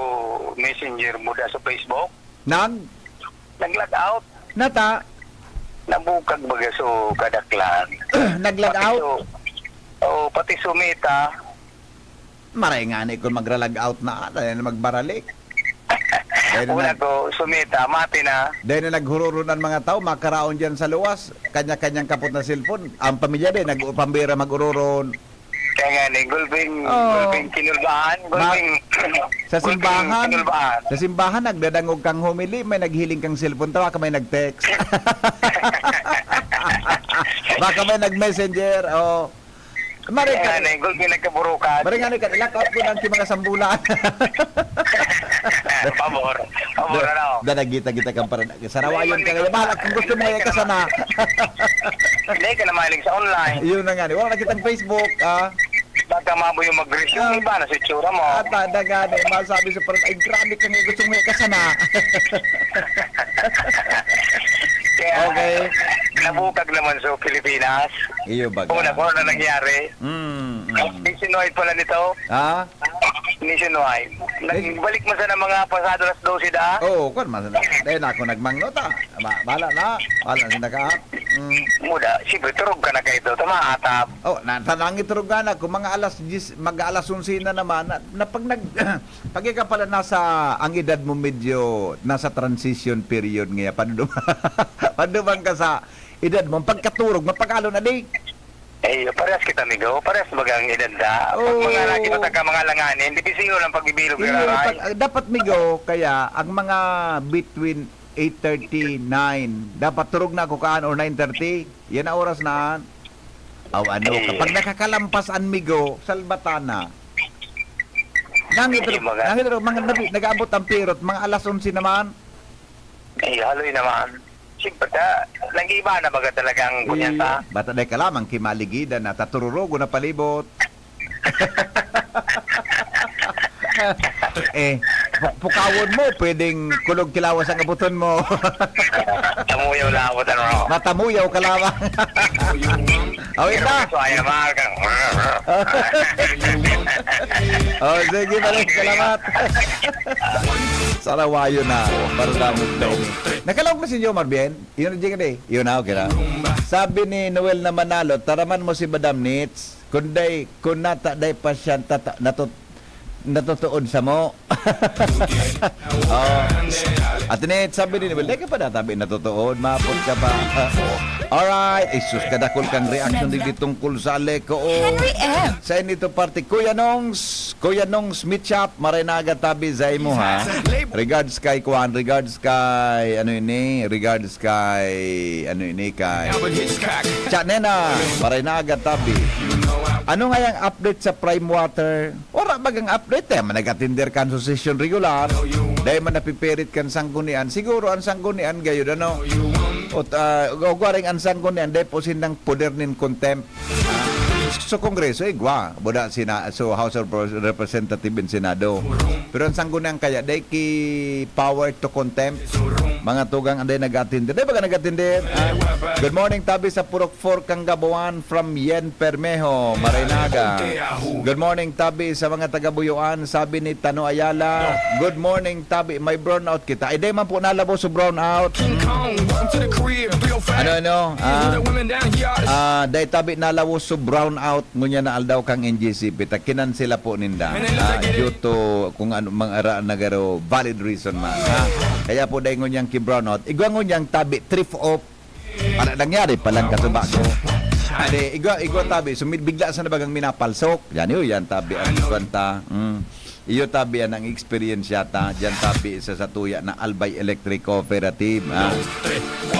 messenger mo da sa Facebook? Nag? Nag-log out. Nata? Nabukag baga so kadaklan. Nag-log Pati out? so, oh, pati so Meta. Maray nga ni kung magra-log out na, dali na magbaralik. Kaya na Una nag- ko, sumita, mati na. Dahil na naghururon ang mga tao, makaraon dyan sa luwas, kanya-kanyang kapot na cellphone. Ang pamilya din, nag-, pambira mag-ururon. Kaya nga ni, gulping, Oo. gulping kinulbaan, Ma-, gulping, sa gulping simbahan, kinulbaan. Sa simbahan, nagdadangog kang homily, may naghiling kang cellphone, tawa ka may nag-text. Baka may nag-messenger, oh. Mare Kaya ka, nga ni, gulping nagkaburukan. Mare nga ni ka, ilak out ko ng mga sambulan. Pabor. Pabor, ano? Dadagita-gita kang parada. Sarawayon ka ngayon. Bahala kung gusto mo, eh, kasana. Hindi ka na mahilig sa online. Yun na nga. Wala na kitang Facebook, ah. Baka mabo yung mag-resume, Ah. iba na sa itsura mo. Ata, daga na, masabi sa parang, "Ay, grabe ka nga, gusto mo, eh, kasana." Kaya, Okay. nabukag naman sa Pilipinas. Iyo, baga. Una, kung ano nangyari. Mm, mm. Nationwide pala nito. Ha? Nationwide. Nagbalik man sana mga pasado alas dose da. Oo, kwan man sana. Dahil na ako nagmangno ta. Ba-, bahala na. Bahala na sinda ka. Mm. Muda, siyempre, turog ka na kayo to. Tama, atap. Oh, na, tanang iturog ka na. Kung mga alas diyes, mag alas onse na naman, na, na pag nag-, pag ika pala nasa, ang edad mo medyo nasa transition period ngayon, paano, paano bang ka sa edad mo? Pagkaturog, mapagalo na di. Eh, parehas kita, amigo. Parehas bagang edad da. Pag Oo. mga lagi mo taga mga langanin, di bisino lang pagbibilog Iyo, na raray. pag, ah, dapat, migo, kaya ang mga between eight thirty, nine, dapat turog na ako kaan or nine thirty. Yan ang oras na. Aw, ano, Iyo. kapag nakakalampas an migo, salbata na. Nangit Iyo, mga nangit mga nabi-, nag-aabot ang pirot, mga alas onse naman. Iyo, haloy naman. Siyempre, ta-, nag-iiba na baga talagang Iyo. kunyata. Bata dai ka lamang kimaligidan na tatururugo na palibot. Eh, pu-, pukawon mo, pwedeng kulog kilawas ang abuton mo. Tamuyaw na ako, ano? Matamuyaw ka lamang. Oh, Pero ita. gusto, ayaw, mahal ka. Oh, sige, balik. Salamat. Sarawayo na. Para lang mo. Nakalaog na si Jomar, bien? Yun na, Jing, eh. Yun na, okay na. Sabi ni Noel na Manalo, "Taraman mo si Madam Nits. Kung day, kung nata, day pa siya tata-, natut-, natutuod sa mo." Oh. Ate Nits, sabi ni Noel, "Day ka pa natabi natutuod, mapot ka pa." Alright. Ay, sus, kadakol kang reaction digdi tungkol sa Aleko. Henry M. Sa inito parte, Kuya Nongs, Kuya Nongs Mitchap, maray na aga tabi sa imo, ha? Regards kay Kuan, regards kay, ano ini, regards kay, ano ini, kay Albert Hitchcock. Cha Nena, maray na aga tabi. Ano nga yung update sa Prime Water? Wala bagang update, eh. Man nag-attender kan sa session regular. Dahil man napipirit kan sanggunian. Siguro ang sanggunian gayud, ano? Ot, ah, ug-, ugwaring ang sanggunian, dahil po sinang poder nin contempt. So, Kongreso, igwa. Buda, sina-, so, House of Representative and Senado. Pero ang sanggunian kaya, dai ki power to contempt. Mga tugang, anday nag-attender. Dai ba ka nag-attender? Ah, good morning, tabi sa Purok four, Kanggabuan, from Yen Permejo, Marinaga. Good morning, tabi sa mga taga Buyoan, sabi ni Tano Ayala. Good morning, tabi. May brownout kita. Ay, dai man po nalabo sa brownout. King Kong, welcome to the crib. Three oh five. Ano, ano? Ah, ah, dai tabi nalawos so brown out ngunyan na aldaw kang N G C P. Ta kinansela po ninda. Ah, due to kung ano, mga ra-, nagaro valid reason man. Ha? Kaya po dai ngunyan ki brown out. Igwa ngunyan tabi, thrift off. Ano nangyari? Palang kasuba ko. Ade, igwa, igwa tabi. So, mi-, bigla sa nabagang minapalsok. Yan yun, yan tabi. Ang kwenta. Mm. Iyo tabi yan ang experience yata. Diyan tabi sa satuya na Albay Electric Cooperative, ha?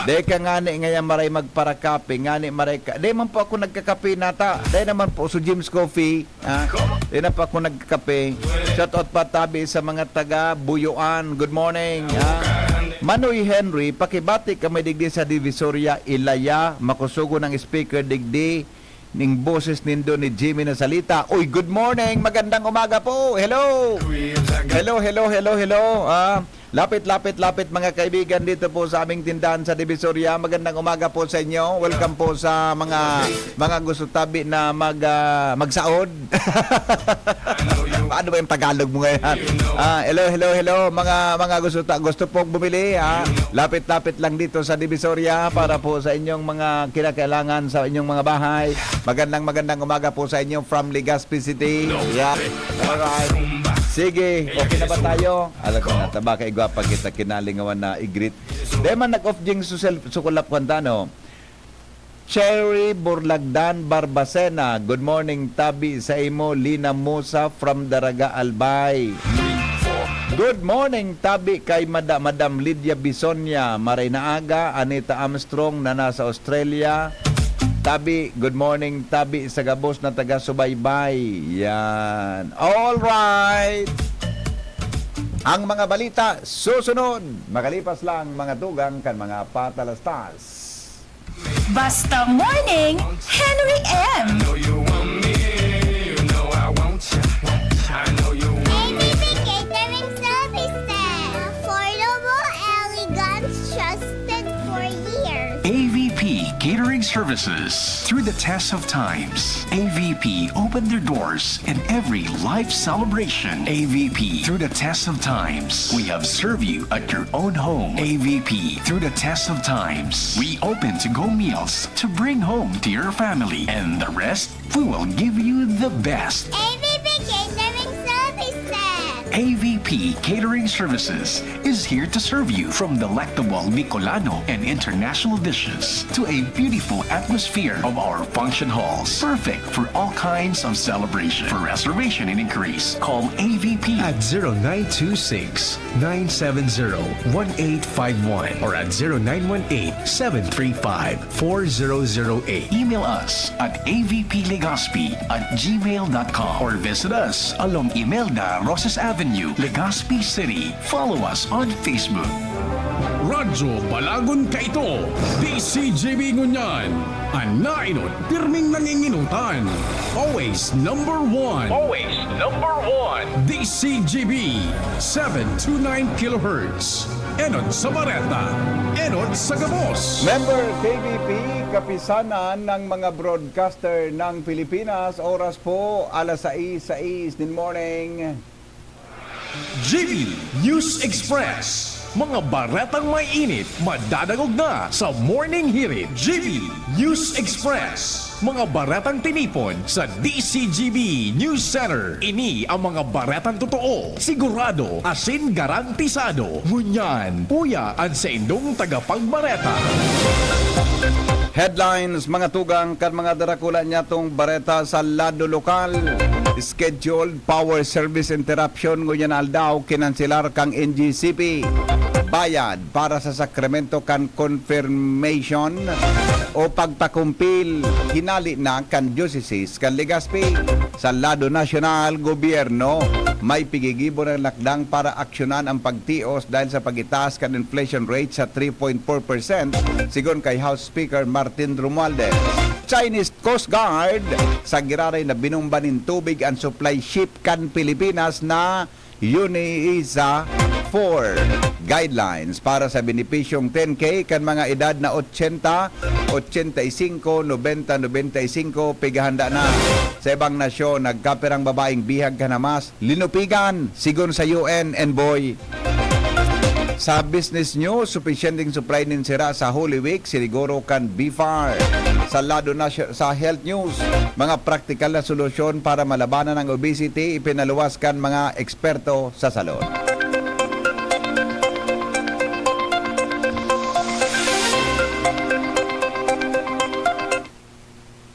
Dai ka ngani ngayon maray magparakape, ngani maray ka. Dai man po ako nagkakape nata. Dai naman po so Jim's Coffee, ha? Dai na po ako nagkakape. Shout out pa tabi sa mga taga Buyuan. Good morning, ha? Manoy Henry, pakibati kami digdi sa Divisoria, Ilaya, makusugo ng speaker digdi. Ning boses nindo ni Jimmy na salita. Uy, good morning! Magandang umaga po! Hello! Hello, hello, hello, hello! Ah, lapit, lapit, lapit, mga kaibigan, dito po sa aming tindahan sa Divisoria. Magandang umaga po sa inyo. Welcome po sa mga, mga gusto tabi na mag, ah, magsaod. Paano ba yung Tagalog mo ngayon? Ah, hello, hello, hello, mga, mga gusto ta-, gusto pong bumili, ha? Lapit-lapit lang dito sa Divisoria para po sa inyong mga kinakailangan sa inyong mga bahay. Magandang, magandang umaga po sa inyo from Legazpi City. Yeah. Alright. Sige, okay na ba tayo? Alam ko na, taba kay gwapa kita, kinalingawan na i-greet. Di man nag-off jing susel-, sukulap kwan ta, no? Cherry Burlagdan Barbacena, good morning, tabi sa imo, Lina Musa from Daraga, Albay. Good morning, tabi kay Mada-, Madam Lydia Bisonia, maray na aga, Anita Armstrong na nasa Australia. Tabi, good morning, tabi sa gabos na taga-subaybay. Yan. All right. Ang mga balita susunod. Makalipas lang mga tugang kan mga patalastas. Basta Morning, Henry M. Know you want me, you know I want you. I know you want me. A B P Catering Services. Affordable, elegant, trusted for years. A V P Catering Services. Through the test of times, A V P opened their doors in every life celebration. A V P, through the test of times, we have served you at your own home. A V P, through the test of times, we open to-go meals to bring home to your family. And the rest, we will give you the best. A V P Catering Services. A V P Catering Services is here to serve you, from delectable Bicolano and international dishes to a beautiful atmosphere of our function halls, perfect for all kinds of celebration. For reservation and inquiries, call A V P at zero nine two six, nine seven zero, one eight five one or at zero nine one eight, seven three five, four zero zero eight. Email us at A V P Legazpi at gmail dot com or visit us along Imelda Rosas Avenue, Legazpi City. Follow us on Facebook. Radyo Balagon kaito, D C G B ngunyan. An naenot, pirming nangingenotan. Always number one. Always number one. D C G B, seven two nine kilohertz. Enot sa bareta, enot sa gabos. Member K B P, Kapisanan ng mga Broadcaster ng Pilipinas. Oras po, alas sais, sais nin morning. G B News Express. Mga baretang maiinit, madadangog na sa Morning Hirit. G B News Express. Mga baretang tinipon sa D C G B News Center. Ini ang mga baretang totoo, sigurado, asin garantisado. Ngunyan, uya an saindong tagapagbareta. Headlines, mga tugang kan mga darakula nyatong bareta sa lado lokal. Scheduled power service interruption ngunyan aldaw kinanselar kan N G C P. Bayad para sa sakramento kan confirmation o pagpakumpil hinali na kan diocese kan Legazpi. Sa lado nasyonal, gobyerno may pigigibo na lakdang para aksyonan ang pagtios dahil sa pagitaas kan inflation rate sa three point four percent, sigon kay House Speaker Martin Romualdez. Chinese Coast Guard sa giraray na binomba nin tubig an supply ship kan Pilipinas na UNISA four guidelines para sa benepisyong ten K kan mga edad na ochenta, ochenta y cinco, nobenta, nobenta y cinco, pigahanda na. Sa ibang nasyon, nagkapirang babaeng bihag kan Hamas, linupigan, sigon sa U N envoy. Sa business news, supisyenteng supply nin sira sa Holy Week, siniguro kan BFAR. Sa lado na siya, sa health news, mga praktikal na solusyon para malabanan ang obesity, ipinaluwas kan mga eksperto sa salud.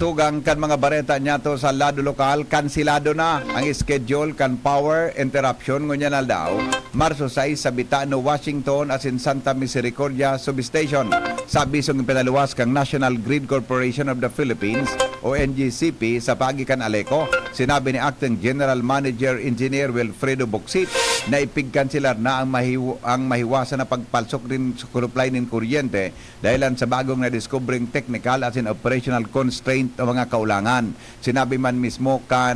Tugang kan mga bareta niyato sa lado lokal, kanselado na ang schedule kan power interruption ngunyan aldaw, Marso sais, sa Betano, Washington, asin Santa Misericordia Substation. Sa abisong ipinaluwas kan National Grid Corporation of the Philippines o N G C P sa paagi kan ALECO, sinabi ni Acting General Manager Engineer Wilfredo Bocsit na ipigkanselar na ang mahiw-, ang mahiwasan na pagpalsok nin supply nin kuryente dahilan sa bagong nadiskubreng technical asin operational constraint o mga kaulangan. Sinabi man mismo kan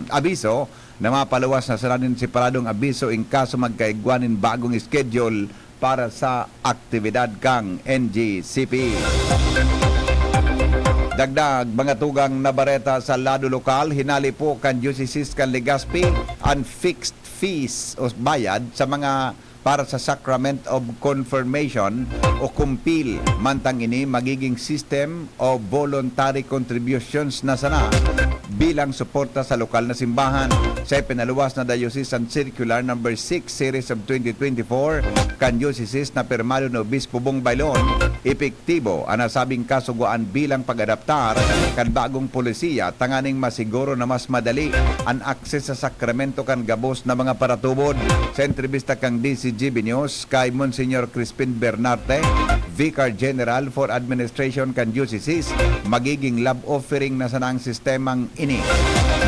abiso na mapaluwas na sana nin separadong abiso in kaso magkaigwa nin bagong schedule para sa aktibidad kan N G C P. Dagdag, mga tugang na bareta sa lado lokal, hinali po kan Diocese kan Legazpi an fixed fees o bayad sa mga para sa Sacrament of Confirmation o kumpil. Mantang ini magiging system o voluntary contributions na sana bilang suporta sa lokal na simbahan. Sa ipinaluwas na Diocesan Circular number six series of twenty twenty-four kan diocese na pirmado ni Obispo Bong Bailon, epektibo an nasabing kasugoan bilang pag-adaptar kan bagong polisiya tanganing masiguro na mas madali an akses sa sakramento kan gabos na mga paratubod. Sa entrebista kan D C G B News kay Monsignor Crispin Bernarte, Vicar General for Administration kan Diocese, magiging love offering na sana ang sistemang ini.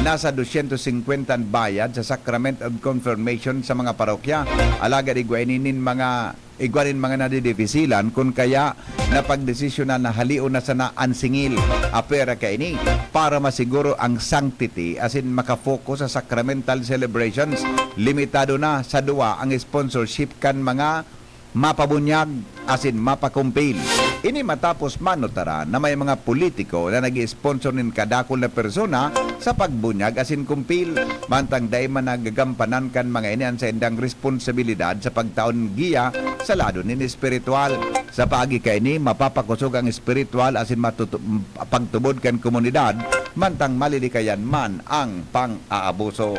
Nasa dosyentos singkwenta an bayad sa Sacrament of Confirmation sa mga parokya, alagad igwa ini nin mga igwa nin mga nadidifisilan kun kaya napagdesisyonan na halion na sana an singil. Apwera kaini, para masiguro ang sanctity asin makafocus sa sacramental celebrations, limitado na sa duwa ang sponsorship kan mga mapabunyag asin mapakumpil. Ini matapos manutaran na may mga politiko na nag-i-sponsor nin kadakul na persona sa pagbunyag asin kumpil, mantang dai man nagagampanan kan mga ini an saindang responsibilidad sa pagtaon giya sa lado nin espiritual. Sa paagi kaini, mapapakosog ang espiritual asin matutu-, pagtubod kan komunidad, mantang malilikayan man ang pang-aabuso.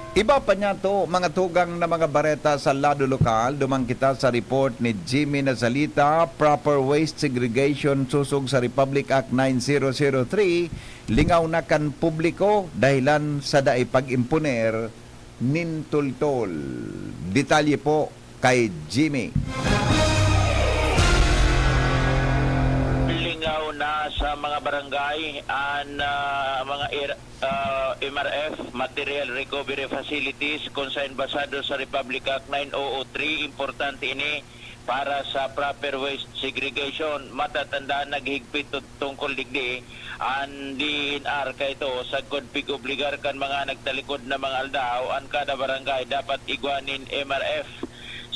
Iba pa niyato, mga tugang na mga bareta sa lado lokal, duman kita sa report ni Jimmy Nazalita, proper waste segregation susog sa Republic Act nine zero zero three, lingaw na kan publiko dahilan sa dai pag-imponer nin tultol. Detalye po kay Jimmy. Lingaw na sa mga barangay an, ah, mga ir-, ah, M R F, Material Recovery Facilities, kun saen basado sa Republic Act nine oh oh three. Importante ini para sa proper waste segregation. Matatandaan, naghigpit tut-, tungkol digdi an D E N R kaito, sagkod pig-obligar kan mga nagtalikod na mga aldaw, an kada barangay dapat igwa nin M R F.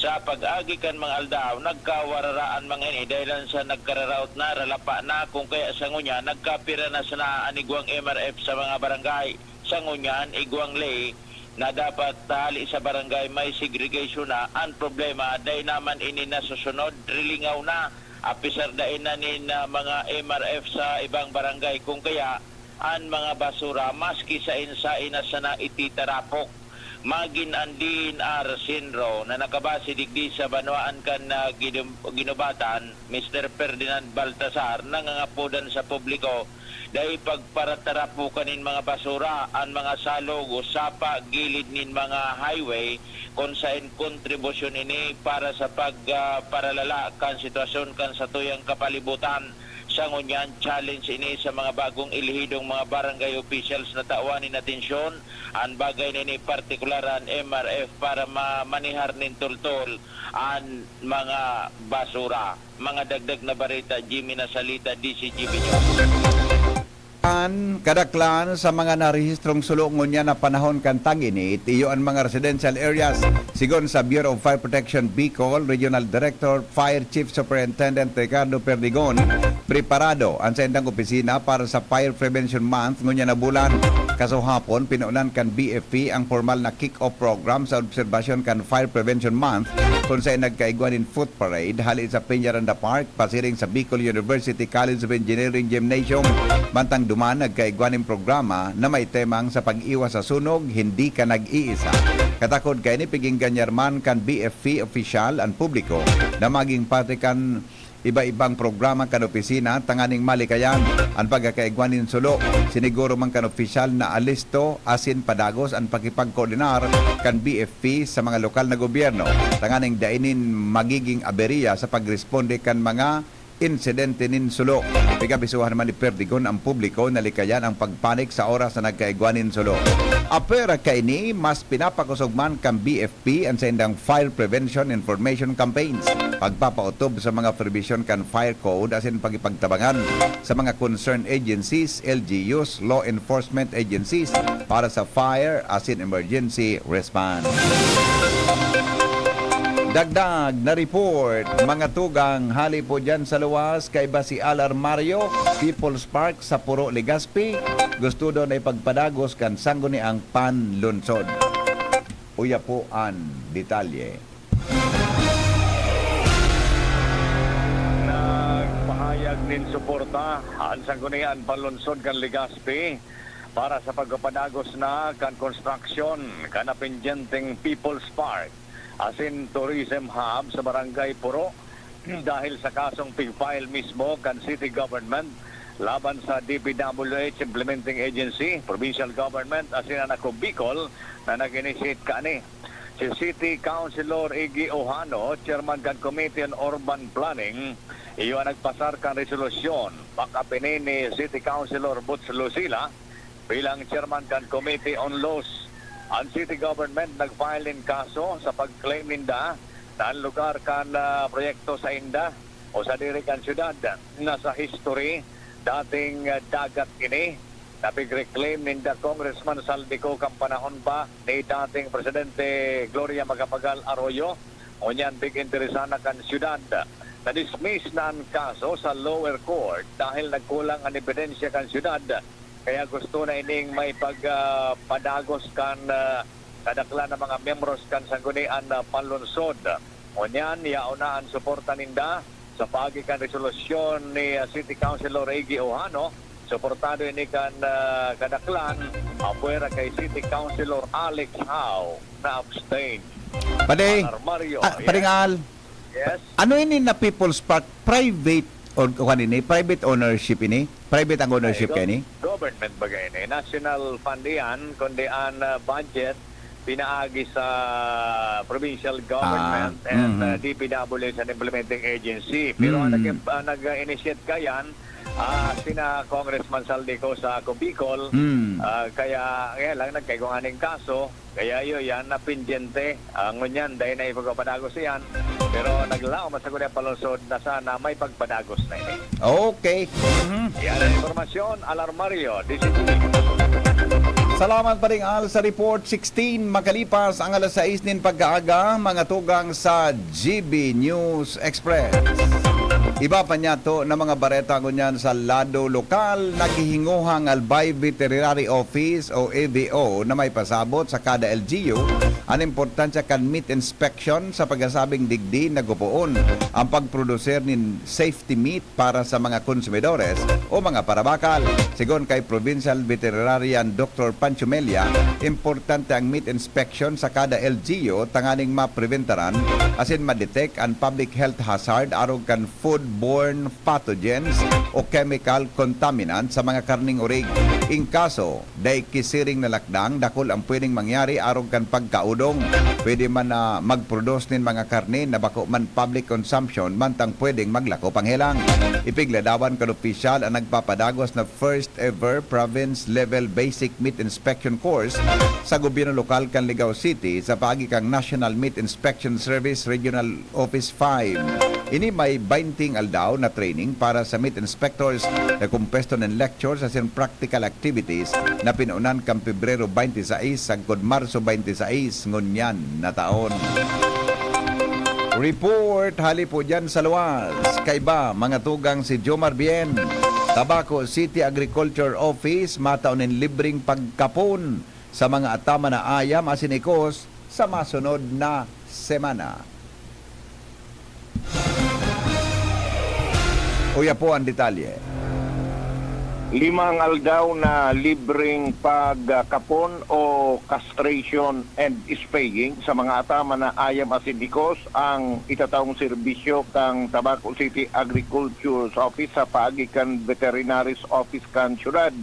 Sa pag-agi kan mga aldaw, nagkawarara an mga ini dahilan sa nagkararaot na, ralapa na, kung kaya sa ngunyan, nagkapira na sana an igwang M R F sa mga barangay. Sa ngunyan, igwang ley na dapat hali sa barangay may segregation na. An problema, dai naman ini nasusunod, rilingaw na. Apisar dai na nin, ah, mga M R F sa ibang barangay, kung kaya an mga basura, maski saen-saen na sana ititarapok. Magin an D N R Sinro na nakabase digdi sa banwaan kan, ah, Ginu-, Ginubatan, Mister Ferdinand Baltasar, nangangapodan sa publiko, dai pagparatarapokan nin mga basura, an mga salog o sapa gilid nin mga highway, kun saen kontribusyon ini para sa pag, ah, paralala kan sitwasyon kan satuyang kapalibutan. Sa ngunyan, challenge ini sa mga bagong elehidong mga barangay officials na tawan nin atensyon an bagay na ini, partikular an M R F, para mamanehar nin tultol an mga basura. Mga dagdag na bareta, Jimmy Nasalita, D C G B News. An kadaklan sa mga narehistrong sulo ngunyan na panahon kan tag-init, iyo an mga residential areas. Sigon sa Bureau of Fire Protection Bicol Regional Director, Fire Chief Superintendent Ricardo Perdigon, preparado an saindang opisina para sa Fire Prevention Month ngunyan na bulan. Kasuhapon, pinunan kan B F P ang pormal na kick-off program sa obserbasyon kan Fire Prevention Month, kun saen nagkaigwa nin foot parade hale sa Peñaranda Park, pasiring sa Bicol University College of Engineering Gymnasium. Mantang duman, nagkaigwa nin programa na may temang sa pag-iwas sa sunog, hindi ka nag-iisa. Katakod kaini, piginggan niya man kan B F P official an publiko na maging parte kan iba-ibang programa kan opisina tanganing malikayan an pagkakaigwa nin sulo. Siniguro man kan opisyal na alisto asin padagos an pakipagkoordinar kan B F P sa mga lokal na gobyerno tanganing dai nin magiging aberya sa pagresponde kan mga insidente nin sulo. Pigabisuhan man ni Perdigon ang publiko na likayan ang pagpanik sa oras na nagkaigwa nin sulo. Apwera kaini, mas pinapakosog man kan B F P an saindang fire prevention information campaigns, pagpapautob sa mga probisyon kan fire code asin pakipagtabangan sa mga concerned agencies, L G Us, law enforcement agencies para sa fire asin emergency response. Dagdag na report, mga tugang, hali po dyan sa luwas, kaiba si Al Armario, People's Park sa Puro, Legazpi, gusto daw na ipagpadagos kan sangguniang panlunsod. Uya po an detalye. Nagpahayag nin suporta an Sanggunian Panlungsod kan Legazpi para sa pagpapadagos na kan konstruksyon kan napendyenteng People's Park asin Tourism Hub sa Barangay Puro dahil sa kasong pig-file mismo kan City Government laban sa D P W H Implementing Agency, Provincial Government asin an Ako Bicol na nag-initiate kaini. Si City Councilor Iggy Ojano, Chairman kan Committee on Urban Planning, iyo an nagpasar kan resolusyon. Backup ini ni City Councilor Boots Lucila bilang Chairman kan Committee on Laws. An City Government nag-file nin kaso sa pag-claim ninda na an lugar kan, ah, proyekto sainda o sadiri kan syudad na sa history, dating, ah, dagat ini na pig-reclaim ninda Congressman Zaldy Co kan panahon pa ni dating Presidente Gloria Macapagal Arroyo. Ngunyan, pig-interesan na kan syudad. Na-dismiss na an kaso sa lower court dahil nagkulang an ebidensya kan syudad, kaya gusto na ining may pag, ah, padagos kan, ah, kadaklan na mga miyembros kan Sanggunian na Panlungsod. Ngunyan, yaon na an suporta ninda sa paagi kan resolusyon ni, ah, City Councilor Iggy Ojano. Suportado ini kan, ah, kadaklan, apwera kay City Councilor Alex Howe na abstain. Pade, Alarmario, ah, yes. Pading Al, yes. Ano ini na People's Park? Private or kuwan ini? Private ownership ini? Private ang ownership Ay, go-, kaini? Government baga ini. National fund iyan, kundi an, ah, budget pinaagi sa provincial government Ah, and, mhm. ah, D P W sa implementing agency. Pero ang Mm. nag-, ang nag-initiate kayan, ah, sina Congressman Zaldy Co sa Ako Bicol. Mm. Ah, kaya, kaya lang nagkaigwa nganing kaso. Kaya iyo yan na pendyente. Ah, ngunyan, dahil na ipagpapadagos iyan. Pero naglaom man sa Sanggunian Panlungsod na sana may pagpadagos na ini. Okay. Mhm. Yan ang impormasyon, Alarmario, D C T. Salamat, Pading Al, sa report. Sixteen makalipas ang alas sais nin pagkaaga, mga tugang sa G B News Express. Iba pa niyato na mga bareta ngunyan sa lado lokal, naghihinguhang Albay Veterinary Office o A V O na may pasabot sa kada L G U an importansya kan meat inspection sa pagkasabing digdi na gupoon ang pagproduser nin safety meat para sa mga konsumidores o mga parabakal. Sigon kay Provincial Veterinarian Doctor Pancho Mella, importante ang meat inspection sa kada L G U tanganing mapreventaran asin ma-detect an public health hazard arog kan foodborne pathogens o chemical contaminant sa mga karneng orig. In kaso, dai ki siring na lakdang, dakul ang pwedeng mangyari arog kan pagkaudong. Pwede man na magproduce nin mga karne na bako man public consumption mantang pwedeng maglakop ang helang. Ipigladawan kan opisyal an nagpapadagos na first ever province level basic meat inspection course sa gobyerno lokal kan Ligao City sa paagi kan National Meat Inspection Service Regional Office five. Ini may bainting aldaw na training para sa meat inspectors na kumpuesto nin lectures asin practical activities na pinunan kan Pebrero twenty-six sagkod Marso twenty-six ngunyan na taon. Report hali po dyan sa luwas. Kaiba, mga tugang si Jomar Bien. Tabaco City Agriculture Office, matao nin libreng pagkapon sa mga ataman na ayam asin ikos sa masunod na semana. Uya po ang detalye. Limang aldaw na libreng pagkapon o castration and spaying sa mga ataman na ayam asin ikos ang itataong serbisyo kan Tabaco City Agriculture's Office sa paagi kan Veterinary's Office kan syudad.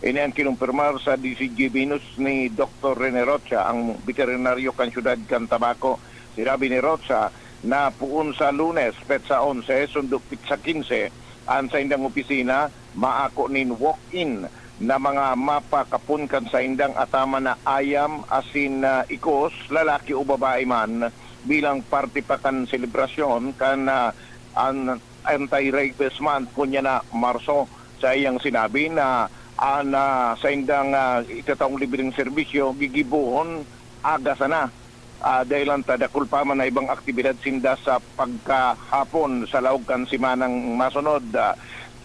Ini ang kinumpirmar sa D Z G B News ni Doktor Rene Rocha, ang veterinaryo kan syudad kan Tabaco. Sinabi ni Rocha na poon sa Lunes, petsa onse, sundo petsa kinse, an saindang opisina maako nin walk-in na mga mapakapon kan saindang ataman na ayam asin, ah, ikos, lalaki o babae man, bilang parte pa kan selebrasyon kan, ah, an-, Anti-Rabies Month, kunya na Marso. Sa iyang sinabi na an, ah, saindang, ah, itataong libreng serbisyo gigibohon aga sana, ah, dahil ang tadakul pa man na ibang aktibidad sinda sa pagkahapon sa laog kan semanang masunod. Ah,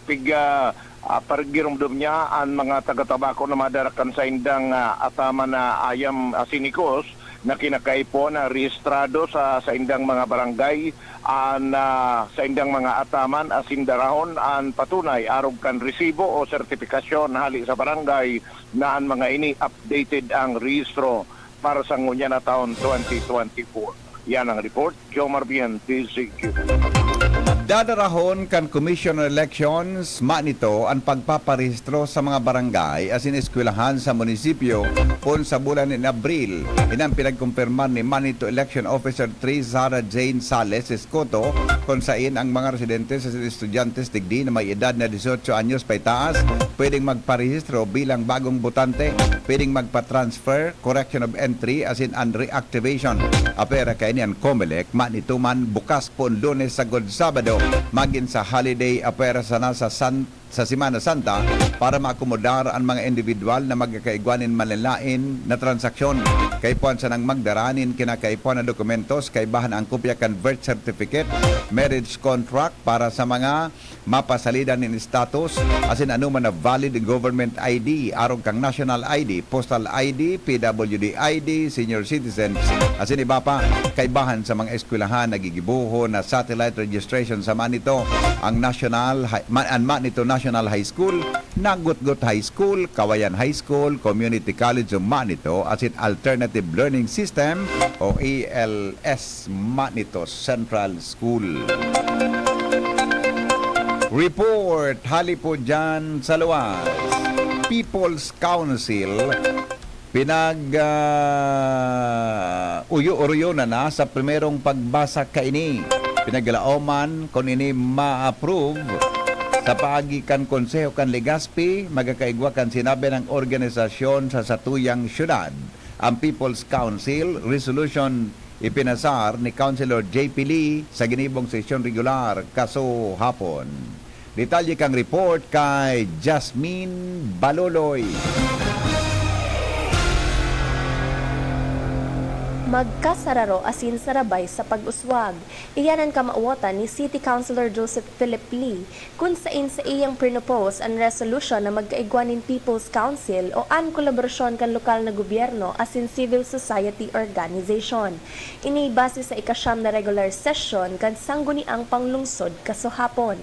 pig, ah, ah, parigiromdom niya an mga taga-Tabaco na madara kan saindang, ah, ataman na ayam asin ikos, na kinakaipon na rehistrado sa saindang mga barangay, an, ah, saindang mga ataman asin darahon an patunay arog kan resibo o sertipikasyon hali sa barangay na an mga ini updated ang rehistro para sa ngunyan na taon twenty twenty-four. Yan ang report, Jomar Bien, D Z Q. Dadarahon kan Commission on Elections, MANETO, an pagpaparehistro sa mga barangay asin eskwelahan sa munisipyo poon sa bulan nin Abril. Ini an pinagkumpirmar ni MANETO Election Officer three Sarah Jane Sales Escoto, kun sain ang mga residentes asin estudyantes digdi na may edad na dieciocho anyos paitaas pwedeng magparehistro bilang bagong botante, pwedeng magpa-transfer, correction of entry asin an reactivation. Apwera kaini an COMELEC, MANETO man bukas poon Lunes sagkod Sabado, magin sa holiday, apwera sana sa San-, sa Semana Santa para maakomodar an mga individual na magkakaigwa nin manlaen-laen na transaksyon. Kaipuhan sanang magdara nin kinakaipuhan na dokumentos, kaibahan ang kopya kan birth certificate, marriage contract para sa mga mapasalidan nin status, asin anoman na valid government I D, arog kan national I D, postal I D, P W D I D, senior citizens, asin iba pa. Kaibahan sa mga eskwelahan, nagigibohon na satellite registration sa MANETO, ang National Hi-, Ma-, an MANETO National High School, Nagutgot High School, Kawayan High School, Community College of MANETO, asin Alternative Learning System o A L S MANETO Central School. Report hali po dyan sa luwas. People's Council pinag, ah, uyo-uruyo na na sa primerong pagbasa kaini. Pinaglaoman kun ini ma-approve sa paagi kan Konseho kan Legazpi, magkakaigwa kan sinabi ng organisasyon sa satuyang syudad. Ang People's Council Resolution ipinasar ni Councilor J P Lee sa ginibong sesyon regular kaso hapon. Detalye kang report kay Jasmine Baloloy. Magkasararo asin sarabay sa pag-uswag. Iyan an kamawotan ni City Councilor Joseph Philip Lee, kun sain saiyang prinopose an resolusyon na magkaigwa nin People's Council o an kolaborasyon kan lokal na gobyerno asin civil society organization. Ini base sa ikasyam na regular session kan Sangguniang Panglungsod kaso hapon.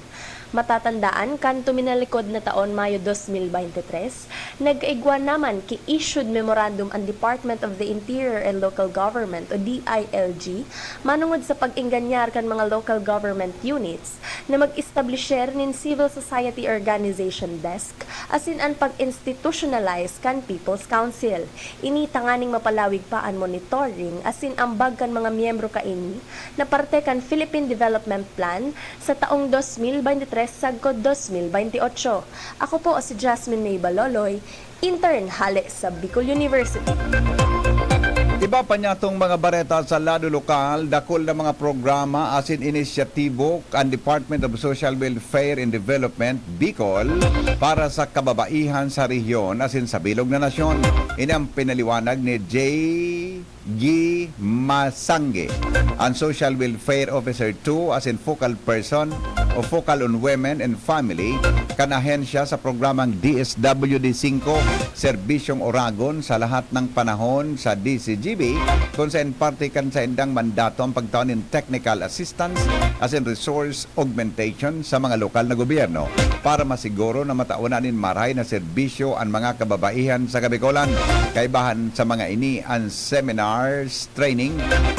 Matatandaan, kan tuminalikod na taon, Mayo dos mil bente tres, nagkaigwa naman ki issued memorandum an Department of the Interior and Local Government o D I L G manongod sa pag-engganyar kan mga local government units na mag-establisher nin civil society organization desk asin an pag-institutionalize kan People's Council. Ini tanganing mapalawig pa an monitoring asin ambag kan mga miyembro kaini na parte kan Philippine Development Plan sa taong dos mil bente tres sagkod dos mil bente otso. Ako po si Jasmine May Baloloy, intern hale sa Bicol University. Iba pa niyatong mga bareta sa lado lokal, dakul na mga programa asin inisyatibo kan Department of Social Welfare and Development, Bicol, para sa kababaihan sa rehiyon asin sa bilog na nasyon. Ini ang pinaliwanag ni J. Guy Masangge, ang Social Welfare Officer two asin focal person o focal on women and family kan ahensya sa programang D S W D singko, Serbisyong Oragon sa Lahat ng Panahon sa D C G B, kun saen parte kan saindang mandato ang pagtao nin technical assistance asin resource augmentation sa mga lokal na gobyerno para masiguro na mataonan nin marahay na serbisyo an mga kababaihan sa Kabikolan. Kaibahan sa mga ini an seminars, training,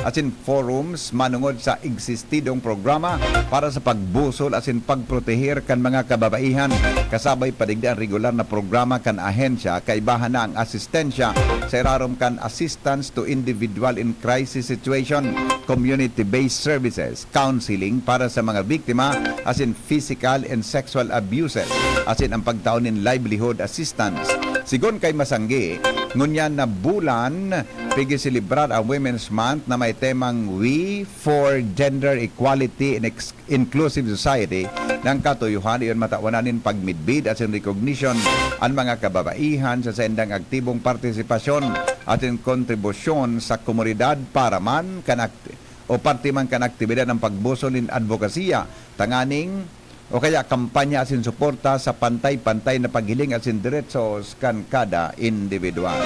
asin forums manongod sa existidong programa para sa pagbusol asin pagproteher kan mga kababaihan. Kasabay pa digdi an regular na programa kan ahensya, kaibahan na ang asistensya sa irarom kan Assistance to Individual in Crisis Situation, community-based services, counseling para sa mga biktima asin physical and sexual abuses, asin ang pagtao nin livelihood assistance. Sigon kay Masanggi, ngunyan na bulan, pigiselebrar ang Women's Month na may temang We for Gender Equality and Ex-, Inclusive Society, na ang katuyohan iyon matawanan nin pagmidbid asin recognition an mga kababaihan sa saindang aktibong partisipasyon asin kontribusyon sa komunidad para man kan akti-, o parte man kan aktibidad ng pagbusol nin adbokasiya tanganing o kaya kampanya asin suporta sa pantay-pantay na paghiling asin diretsos kan kada indibidwal.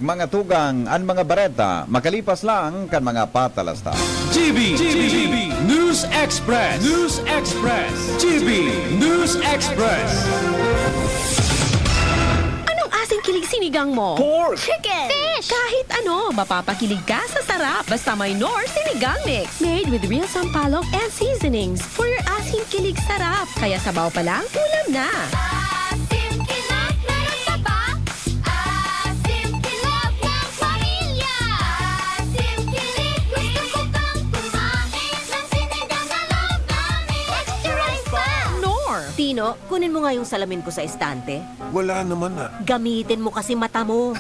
Mga tugang, an mga bareta makalipas lang kan mga patalasta. G B, G B, News Express, News Express, G B News Express. Anong asing kilig sinigang mo? Pork! Chicken! Fish! Kahit ano, mapapakilig ka sa sarap. Basta may Knorr Sinigang Mix. Made with real sampalok and seasonings. For your asing kilig sarap. Kaya sabaw pa lang, ulam na. Asim kilig, meron ka ba? Asim kilig ng pamilya. Asim kilig, gusto ko pang kumain ng sinigang na loob namin. Extra rice pa! Knorr. Tino, kunin mo nga yung salamin ko sa estante. Wala naman, ah. Gamitin mo kasi mata mo.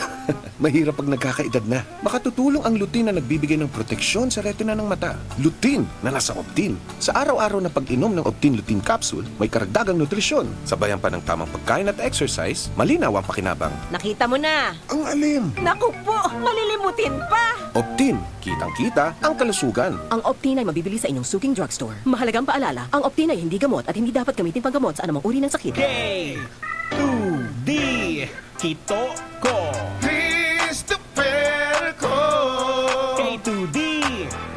Mahirap pag nagkakaedad na. Makatutulong ang lutein na nagbibigay ng proteksyon sa retina ng mata. Lutein na nasa Optin. Sa araw-araw na pag-inom ng Optin Lutein Capsule, may karagdagang nutrisyon. Sabayan pa ng tamang pagkain at exercise, malinaw ang pakinabang. Nakita mo na! Ang alim! Naku po! Malilimutin pa! Optin, kitang-kita ang kalusugan. Ang Optin ay mabibili sa inyong suking drugstore. Mahalagang paalala, ang Optin ay hindi gamot at hindi dapat gamitin panggamot sa anumang uri ng sakit. K two D, Kito Ko. Christopher Ko. K two D.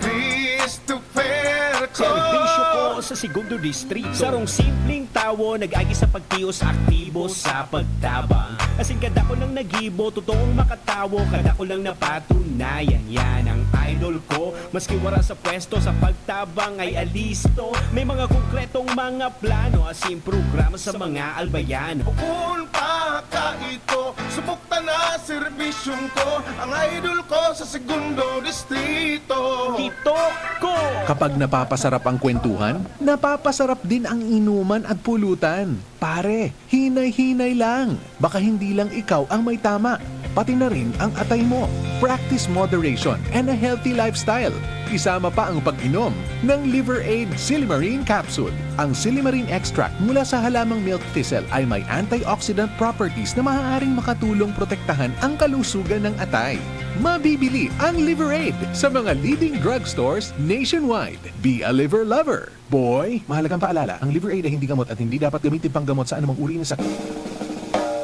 Christopher Ko. Serbisyo ko sa Segundo Distrito. Sarong simpleng tawo, nag-agi sa pagtios, aktibo sa pagtabang. Asin kadako nang nagibo, totoong makatawo, kadako lang napatunayan. Yan ang idol ko, maski wara sa pwesto, sa pagtabang ay alisto. May mga konkretong mga plano, asin programa sa mga albayan. Kun pa ka ito, subok ta na serbisyong ko, ang idol ko sa Segundo Distrito. Kito Ko. Kapag napapasarap ang kwentuhan, napapasarap din ang inuman at pulutan. Pare, hinay-hinay lang. Baka hindi lang ikaw ang may tama, pati na rin ang atay mo. Practice moderation and a healthy lifestyle. Isama pa ang pag-inom ng Liver Aid Silimarin Capsule. Ang silimarin extract mula sa halamang milk thistle ay may antioxidant properties na maaaring makatulong protektahan ang kalusugan ng atay. Mabibili ang Liver Aid sa mga leading drugstores nationwide. Be a liver lover, boy! Mahalagang paalala, ang Liver Aid ay hindi gamot at hindi dapat gamitin panggamot sa anumang uri ng sakit.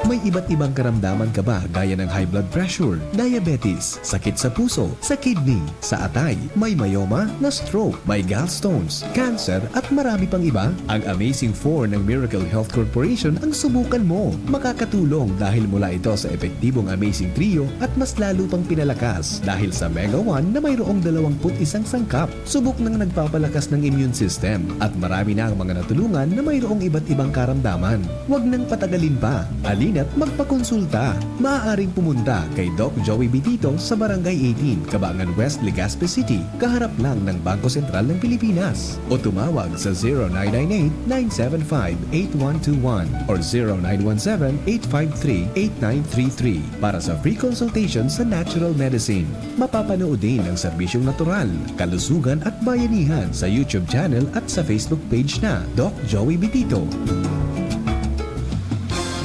May iba't ibang karamdaman ka ba, gaya ng high blood pressure, diabetes, sakit sa puso, sa kidney, sa atay, may myoma, na-stroke, may gallstones, cancer, at marami pang iba? Ang Amazing Four ng Miracle Health Corporation ang subukan mo. Makakatulong dahil mula ito sa epektibong Amazing Trio at mas lalo pang pinalakas dahil sa Mega One na mayroong dalawampu't isang sangkap. Subok ng nagpapalakas ng immune system at marami na ang mga natulungan na mayroong iba't ibang karamdaman. Huwag nang patagalin pa. Halina't magpakonsulta. Maaaring pumunta kay Doc Joey Bitito sa Barangay eighteen, Cabangan West, Legazpi City, kaharap lang ng Bangko Sentral ng Pilipinas. O tumawag sa zero nine nine eight, nine seven five, eight one two one or zero nine one seven, eight five three, eight nine three three para sa free consultation sa natural medicine. Mapapanood din ang serbisyong natural, kalusugan at bayanihan sa YouTube channel at sa Facebook page na Doc Joey Bitito.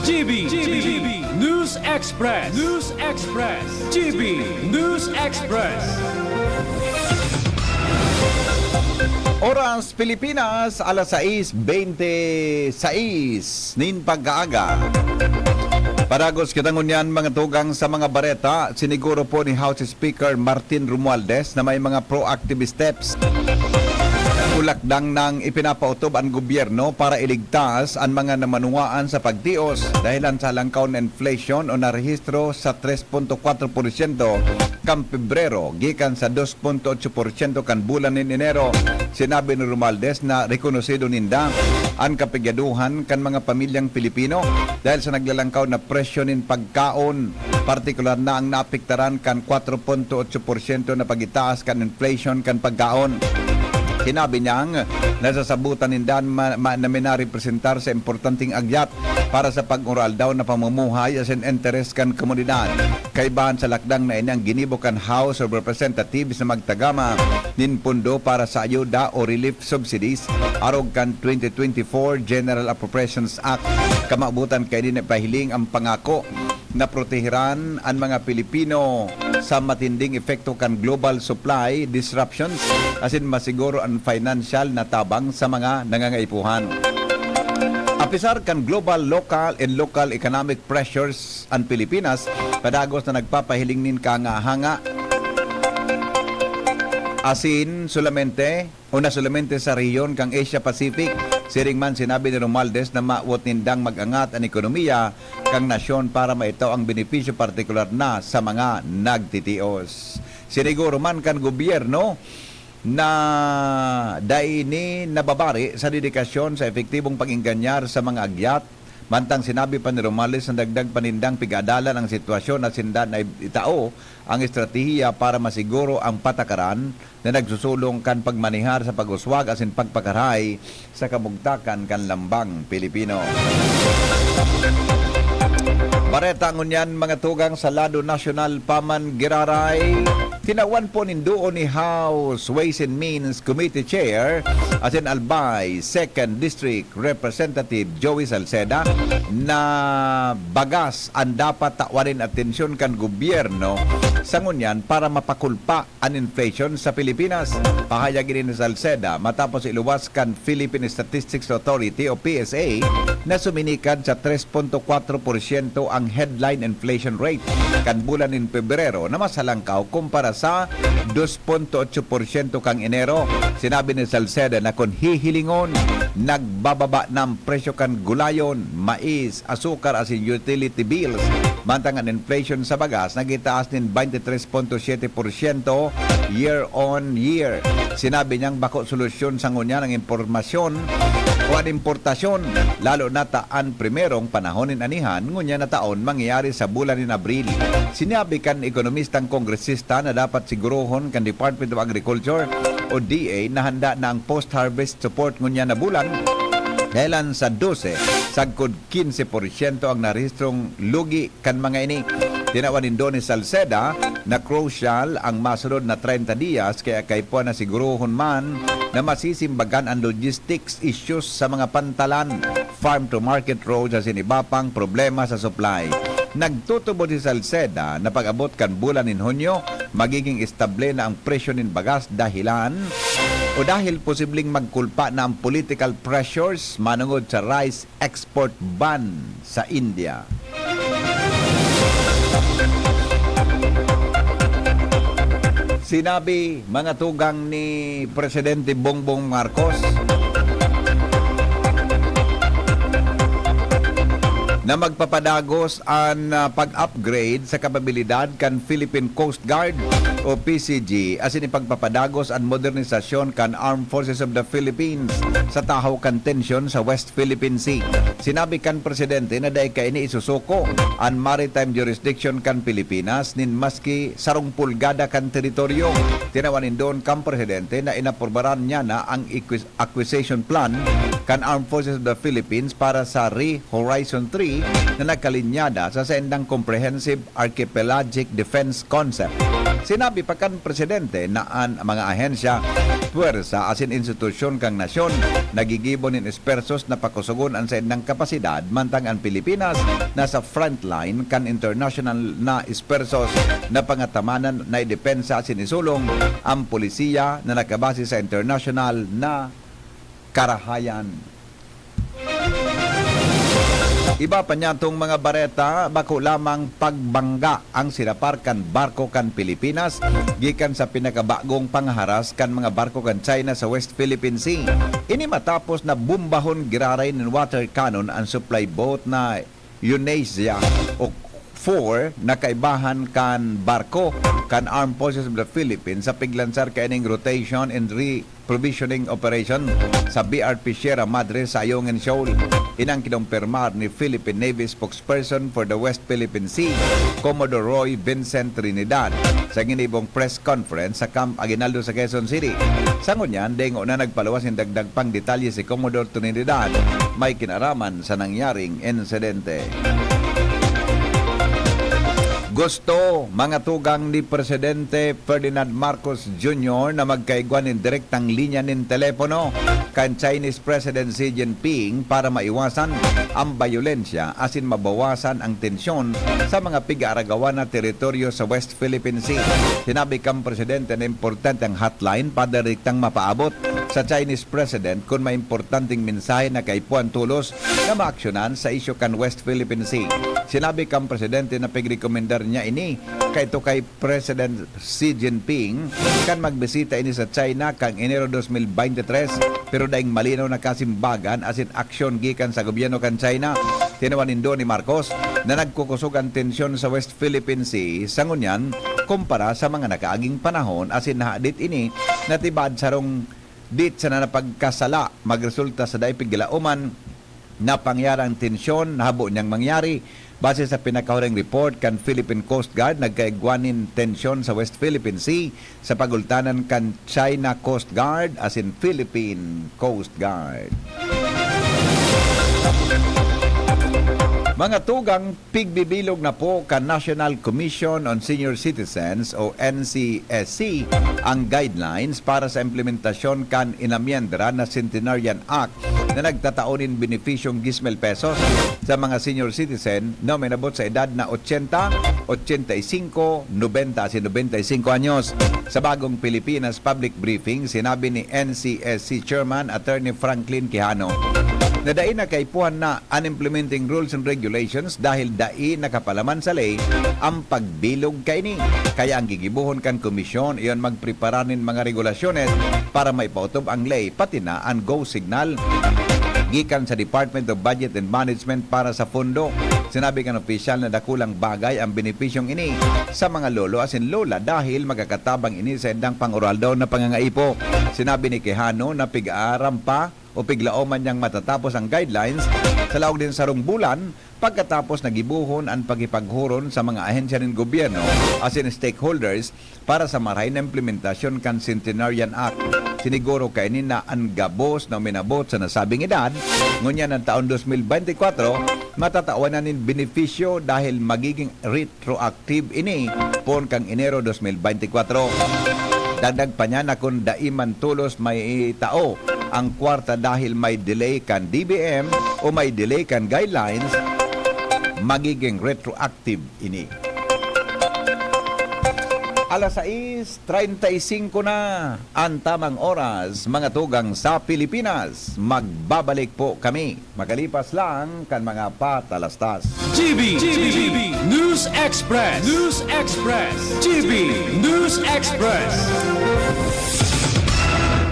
G B, G B, News Express, News Express, G B News Express. Oras Pilipinas, alas sais bente sais nin pagkaaga. Padagos kita ngunyan, mga tugang, sa mga bareta. Siniguro po ni House Speaker Martin Romualdez na may mga proactive steps o lakdang nang ipinapautob an gobyerno para iligtas an mga namanuwaan sa pagtios dahelan sa halangkaw na inflation o narehistro sa tres punto kwatro porsyento kan Pebrero gikan sa dos punto otso porsyento kan bulan nin Enero. Sinabi ni Romualdez na rekonosido ninda an kapigyaduhan kan mga pamilyang Pilipino dahil sa naglalangkaw na presyo nin pagkaon, partikular na ang naapektaran kan kwatro punto otso porsyento na pag-itaas kan inflation kan pagkaon. Sinabi niyang nasasabutan ninda ma-, ma-, na minarepresentar sa importanteng agyat para sa pag-uraldaw na pamumuhay asin interes kan komunidad. Kaibahan sa lakdang na ini ang ginibo kan House of Representatives na magtagama nin pondo para sa ayuda o relief subsidies arog kan twenty twenty-four General Appropriations Act. Kamabutan kaini na ipahiling ang pangako na proteheran an mga Pilipino sa matinding epekto kan global supply disruptions asin masiguro an financial na tabang sa mga nangangaipuhan. Pesar kan global, local, and local economic pressures, an Pilipinas padagos na nagpapahiling nin kahanga-hanga asin solamente o na solamente sa rehiyon kan Asia Pacific. Siring man, sinabi ni Romualdez na mawot nindang mag-angat an ekonomiya kan nasyon para maitao ang benepisyo, partikular na sa mga nagtitios. Siniguro man kan gobyerno na dai ini nababari sa dedikasyon sa epektibong pag-enganyar sa mga agyat. Mantang sinabi pa ni Romualdez na dagdag pa nindang pig-aadalan ang sitwasyon asin danay itao ang estratehiya para masiguro ang patakaran na nagsusulong kan pagmanehar sa pag-uswag asin pagpakarahay sa kamugtakan kan lambang Pilipino. Bareta ngunyan, mga tugang, sa lado nasyonal pa man giraray. Tinawan po nin duo ni House Ways and Means Committee Chair asin Albay Second District Representative Joey Salceda na bagas an dapat tawan nin atensyon kan gobyerno sa ngunyan para mapakulpa an inflation sa Pilipinas. Pahayag ini ni Salceda matapos iluwas kan Philippine Statistics Authority o P S A na suminikad sa tres punto kwatro porsyento ang headline inflation rate kan bulan nin Pebrero, na mas halangkaw kumpara sa dos punto otso porsyento kan Enero. Sinabi ni Salceda na kun hihilingon, nagbababa na ang presyo kan gulayon, mais, asukar asin utility bills, mantang an inflation sa bagas nagitaas nin twenty-three punto siyete porsyento year on year. Sinabi niyang bako solusyon sa ngunyan ang impormasyon o an importasyon, lalo na ta an primerong panahon nin anihan ngunyan na taon mangyayari sa bulan nin Abril. Sinabi kan ekonomistang kongresista na dapat sigurohon kan Department of Agriculture o D A na handa na ang post-harvest support ngunyan na bulan, dahelan sa dose sagkod quince porsyento ang narehistrong lugi kan mga ini. Tinawan nindo ni Salceda na crucial ang masunod na treinta dias, kaya kaipuhan na sigurohon man na masisimbagan ang logistics issues sa mga pantalan, farm to market roads asin iba pang problema sa supply. Nagtutubod si Salceda na pag-abot kan bulan nin Hunyo, magiging estable na ang presyo nin bagas dahilan o dahil posibleng magkulpa na ang political pressures manungod sa rice export ban sa India. Sinabi, mga tugang, ni Presidente Bongbong Marcos na magpapadagos an, ah, pag-upgrade sa kapabilidad kan Philippine Coast Guard o P C G asin ipagpapadagos an modernisasyon kan Armed Forces of the Philippines sa tahaw kan tensyon sa West Philippine Sea. Sinabi kan presidente na dai kaini isusuko an maritime jurisdiction kan Pilipinas nin maski sarong pulgada kan teritoryo. Tinawan nindon kan presidente na inaprubaran niya na ang equis-, acquisition plan kan Armed Forces of the Philippines para sa Re-Horizon three na nagkalinyada sa saindang Comprehensive Archipelagic Defense Concept. Sinabi pa kan presidente na an mga ahensya, puwersa asin institusyon kan nasyon nagigibo nin espersos na pakusogon an saindang kapasidad, mantang an Pilipinas nasa frontline kan international na espersos na pangatamanan na idepensa asin isulong ang polisiya na nakabase sa international na karahayan. Iba pa niyatong mga bareta, bako lamang pagbangga ang sinapar kan barko kan Pilipinas gikan sa pinakabagong pangharas kan mga barko kan China sa West Philippine Sea. Ini matapos na bombahon giraray nin water cannon an supply boat na Eunasia o four na kaibahan kan barko kan Armed Forces of the Philippines sa piglansar kaining rotation and reprovisioning operation sa B R P Sierra Madre sa Ayungin Shoal. Inang kinumpirmar ni Philippine Navy spokesperson for the West Philippine Sea, Commodore Roy Vincent Trinidad, sa ginibong press conference sa Camp Aguinaldo sa Quezon City. Sa ngunyan, dingo na nagpaluwas nin dagdag pang detalye si Commodore Trinidad may kinaraman sa nangyaring insidente. Gusto, mga tugang, ni Presidente Ferdinand Marcos Junior na magkaigwa nin direktang linya nin telepono kan Chinese President Xi Jinping para maiwasan ang bayolensya asin mabawasan ang tensyon sa mga pig-aaragawan na teritoryo sa West Philippine Sea. Sinabi kan presidente na importante ang hotline para direktang mapaabot sa Chinese President kun may importanteng mensahe na kaipuhan tolos na maaksyonan sa isyu kan West Philippine Sea. Sinabi kan Presidente na pigrekomendar niya ini kaidto kay President Xi Jinping kan magbisita ini sa China kan Enero dos mil bente tres, pero daing malinaw na kasimbagan asin aksyon gikan sa gobyerno kan China. Tinawan nindo ni Marcos na nagkukusog an tensyon sa West Philippine Sea sa ngunyan kumpara sa mga nakaaging panahon asin nahadit ini na tibaad sarong dit sana na pagkasala magresulta sa dai piglaoman na pangyarang tensyon na habo niyang mangyari. Base sa pinakahuring report kan Philippine Coast Guard, nagkaigwa nin tensyon sa West Philippine Sea sa pagultanan kan China Coast Guard asin Philippine Coast Guard. Mga tugang, pigbibilog na po kan National Commission on Senior Citizens o N C S C ang guidelines para sa implementasyon kan inamyendra na Centenarian Act na nagtatao nin benepisyong diyes mil pesos sa mga senior citizen na uminabot sa edad na ochenta, ochenta y cinco, nobenta asin nobenta y cinco anyos. Sa Bagong Pilipinas Public Briefing, sinabi ni N C S C Chairman Attorney Franklin Quijano na dai na kaipuhan na an implementing rules and regulations dahil dai nakapalaman sa ley ang pagbilog kaini. Kaya ang gigibohon kan komisyon iyon magpreparar nin mga regulasyones para maipaotob ang ley, pati na an go signal gikan sa Department of Budget and Management para sa pondo. Sinabi kan opisyal na dakulang bagay ang benepisyong ini sa mga lolo asin lola dahil magkakatabang ini sa indang pang-oraldaw na pangangaipo. Sinabi ni Quijano na pig-aaram pa o piglaoman niyang matatapos ang guidelines sa laog nin sarong bulan, pagkatapos na gibohon an pakipaghuron sa mga ahensya nin gobyerno asin stakeholders para sa marahay na implementasyon kan Centenarian Act. Siniguro kaini na an gabos na uminabot sa nasabing edad, ngunyan an taon dos mil bente kwatro, matatawan na nin benepisyo dahil magiging retroactive ini poon kan Enero dos mil bente kwatro. Dagdag pa niya na kun dai man tolos maitao ang kwarta dahil may delay kan D B M o may delay kan guidelines, magiging retroactive ini. Alas sais treinta y cinco na an tamang oras, mga tugang sa Pilipinas. Magbabalik po kami makalipas lang kan mga patalastas. G B, G B, News Express, News Express, G B, News Express.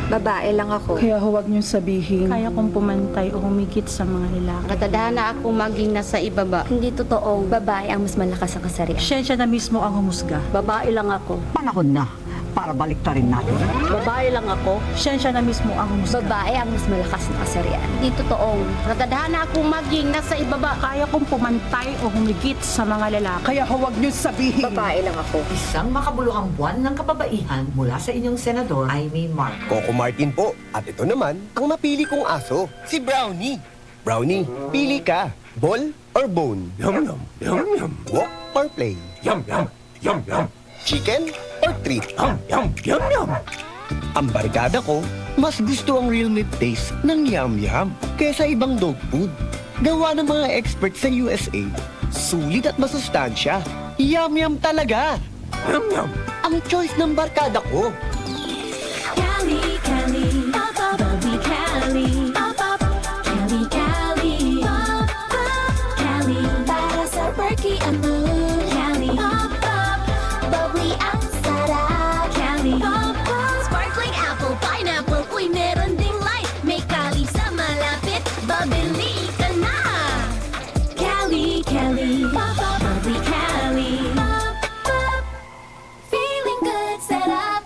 Babae lang ako. Kaya huwag niyong sabihin. Kaya kong pumantay o humigit sa mga lalaki. Nakatadhana akong maging nasa ibaba. Hindi totoong babae ang mas malakas sa kasarian. Siyensya na mismo ang humusga. Babae lang ako. Panahon na para baliktarin natin. Babae lang ako. Siyensya na mismo ang humusga. Babae ang mas malakas na kasarian. Hindi totoong Nakatadhana akong maging nasa ibaba. Kaya kong pumantay o humigit sa mga lalaki. Kaya huwag niyong sabihin. Babae lang ako. Isang makabuluhang buwan ng kababaihan mula sa inyong senador, Imee Marcos. Coco Martin po. At ito naman ang mapili kong aso, si Brownie. Brownie, pili ka. Ball or bone? Yum yum, yum yum, Walk or play? Yum yum, yum yum, Chicken or treat? Yum yum, yum yum. Ang barkada ko, mas gusto ang real meat taste ng Yum Yum kesa ibang dog food. Gawa ng mga expert sa U S A, sulit at masustansya. Yum Yum talaga! Yum yum. Ang choice ng barkada ko. Cali, Cali, pop, pop, bubbly Cali, pop, pop, Cali, Cali, pop, pop, Cali, para sa perky ang mood. Cali, pop, pop, bubbly ang sarap. Cali, pop, pop, sparkling apple, pineapple, uy, meron ding light. May Cali sa malapit, babili ka na. Cali, Cali, pop, pop, bubbly Cali, pop, pop, feeling good, sarap.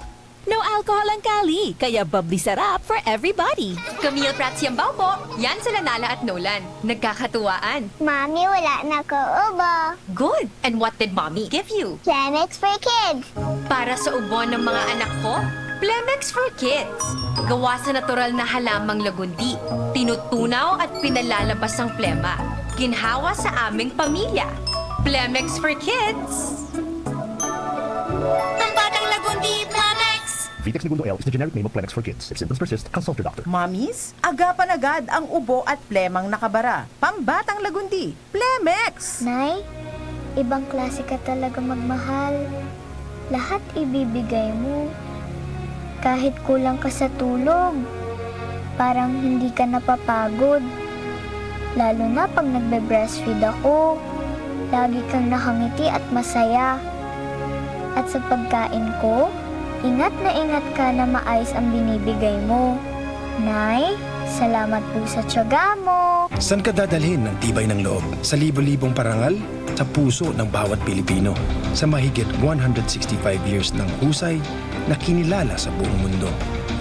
No alcohol ang Cali, kaya bubbly sarap for everybody. Camille Prats Yambao po. Yan sila Nala at Nolan. Nagkakatuwaan. Mami, wala na ko ubo. Good! And what did Mommy give you? Plemex for Kids. Para sa ubo ng mga anak ko, Plemex for Kids. Gawa sa natural na halamang lagundi, tinutunaw at pinalalabas ang plema. Ginhawa sa aming pamilya. Plemex for Kids! Pambatang Lagundi, Plemex! Vitex Negundo L is the generic name of Plemex for Kids. If symptoms persist, consult your doctor. Mommies, agapan agad ang ubo at plemang nakabara. Pambatang Lagundi, Plemex! Nay, ibang klase ka talaga magmahal. Lahat ibibigay mo. Kahit kulang ka sa tulog, Parang hindi ka napapagod. Lalo na pag nagbe-breastfeed ako. Lagi kang nakangiti at masaya. At sa pagkain ko, ingat na ingat ka na maayos ang binibigay mo. Nay, salamat po sa tiyaga mo. Saan ka dadalhin ng tibay ng loob? Sa libo-libong parangal? Sa puso ng bawat Pilipino. Sa mahigit one hundred sixty-five years ng husay na kinilala sa buong mundo.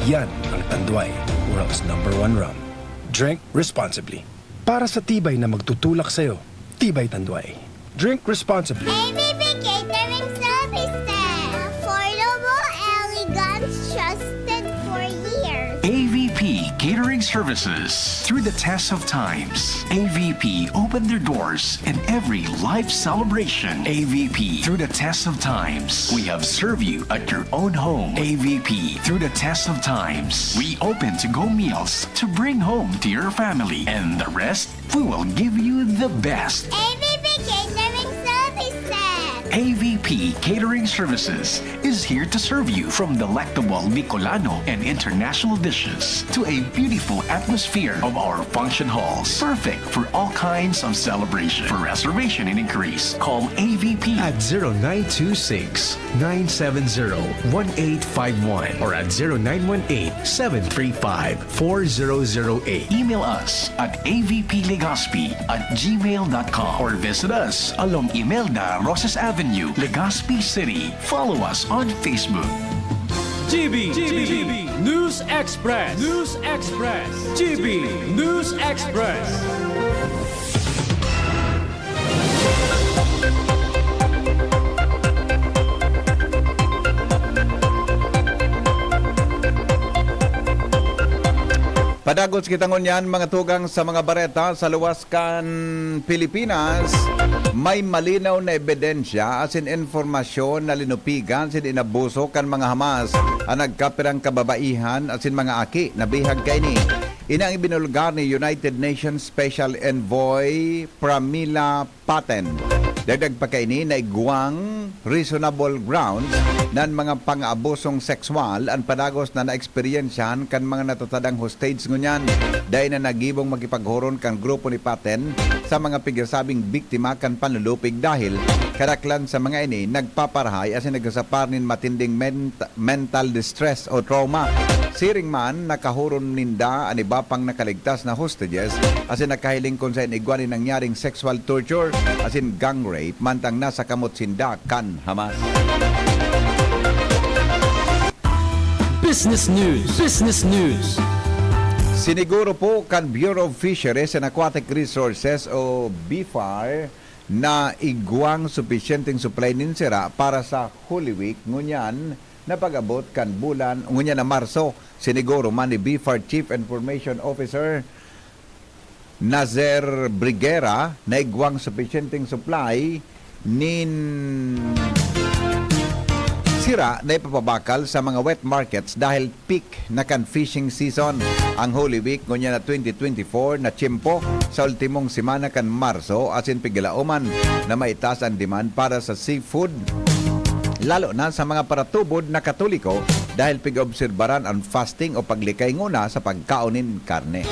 Yan ang Tanduay, world's number one rum. Drink responsibly. Para sa tibay na magtutulak sa'yo, Tibay Tanduay. Drink responsibly. A V P Catering Services. Affordable, elegant, trusted for years. A V P Catering Services. Through the test of times, A V P opened their doors in every life celebration. A V P, through the test of times, we have served you at your own home. A V P, through the test of times, we open to-go meals to bring home to your family. And the rest, we will give you the best. A V P Catering Services. A V P Catering Services is here to serve you, from delectable Bicolano and international dishes to a beautiful atmosphere of our function halls, perfect for all kinds of celebration. For reservation and inquiries, call A V P at zero nine two six, nine seven zero, one eight five one or at zero nine one eight, seven three five, four zero zero eight. Email us at A V P Legazpi at gmail dot com or visit us along Imelda Roses Avenue, Legazpi City. Follow us on Facebook. G B, G B News Express. News Express. G B News Express. Padagos kita ngunyan, mga tugang, sa mga bareta sa luwas kan Pilipinas. May malinaw na ebidensya asin impormasyon na linupigan asin inabuso kan mga Hamas an nagkapirang kababaihan asin mga aki na bihag kaini. Ini ang ibinulgar ni United Nations Special Envoy Pramila Patten. Dagdag pa kaini na igwang reasonable grounds na an mga pang-aabusong sexual an padagos na naeksperyensyahan kan mga natatadang hostage ngunyan. Dai na nagibong makipaghuron kan grupo ni Patten sa mga pigasabing biktima kan panlulupig dahil kadaklan sa mga ini nagpaparahay asin nagsasapar nin matinding ment-, mental distress o trauma. Siring man, nakahuron ninda an iba pang nakaligtas na hostages asin nakahiling kun saen igwa nin nangyaring sexual torture asin gang rape mantang nasa kamot sinda kan Hamas. Business News. Business News. Siniguro po kan Bureau of Fisheries and Aquatic Resources o BFAR na igwang supisyenteng supply nin sira para sa Holy Week ngunyan na pag-abot kan bulan, ngunyan na Marso. Siniguro man ni BFAR Chief Information Officer Nazer Briguera na igwang supisyenteng supply nin sira na ipapabakal sa mga wet markets dahil peak na kan fishing season. Ang Holy Week ngunyan na twenty twenty-four na tiyempo sa ultimong semana kan Marso asin pigilaoman na maitaas an demand para sa seafood, lalo na sa mga paratubod na Katoliko, dahil pig-obserbaran an fasting o paglikay nguna sa pagkaon nin karne.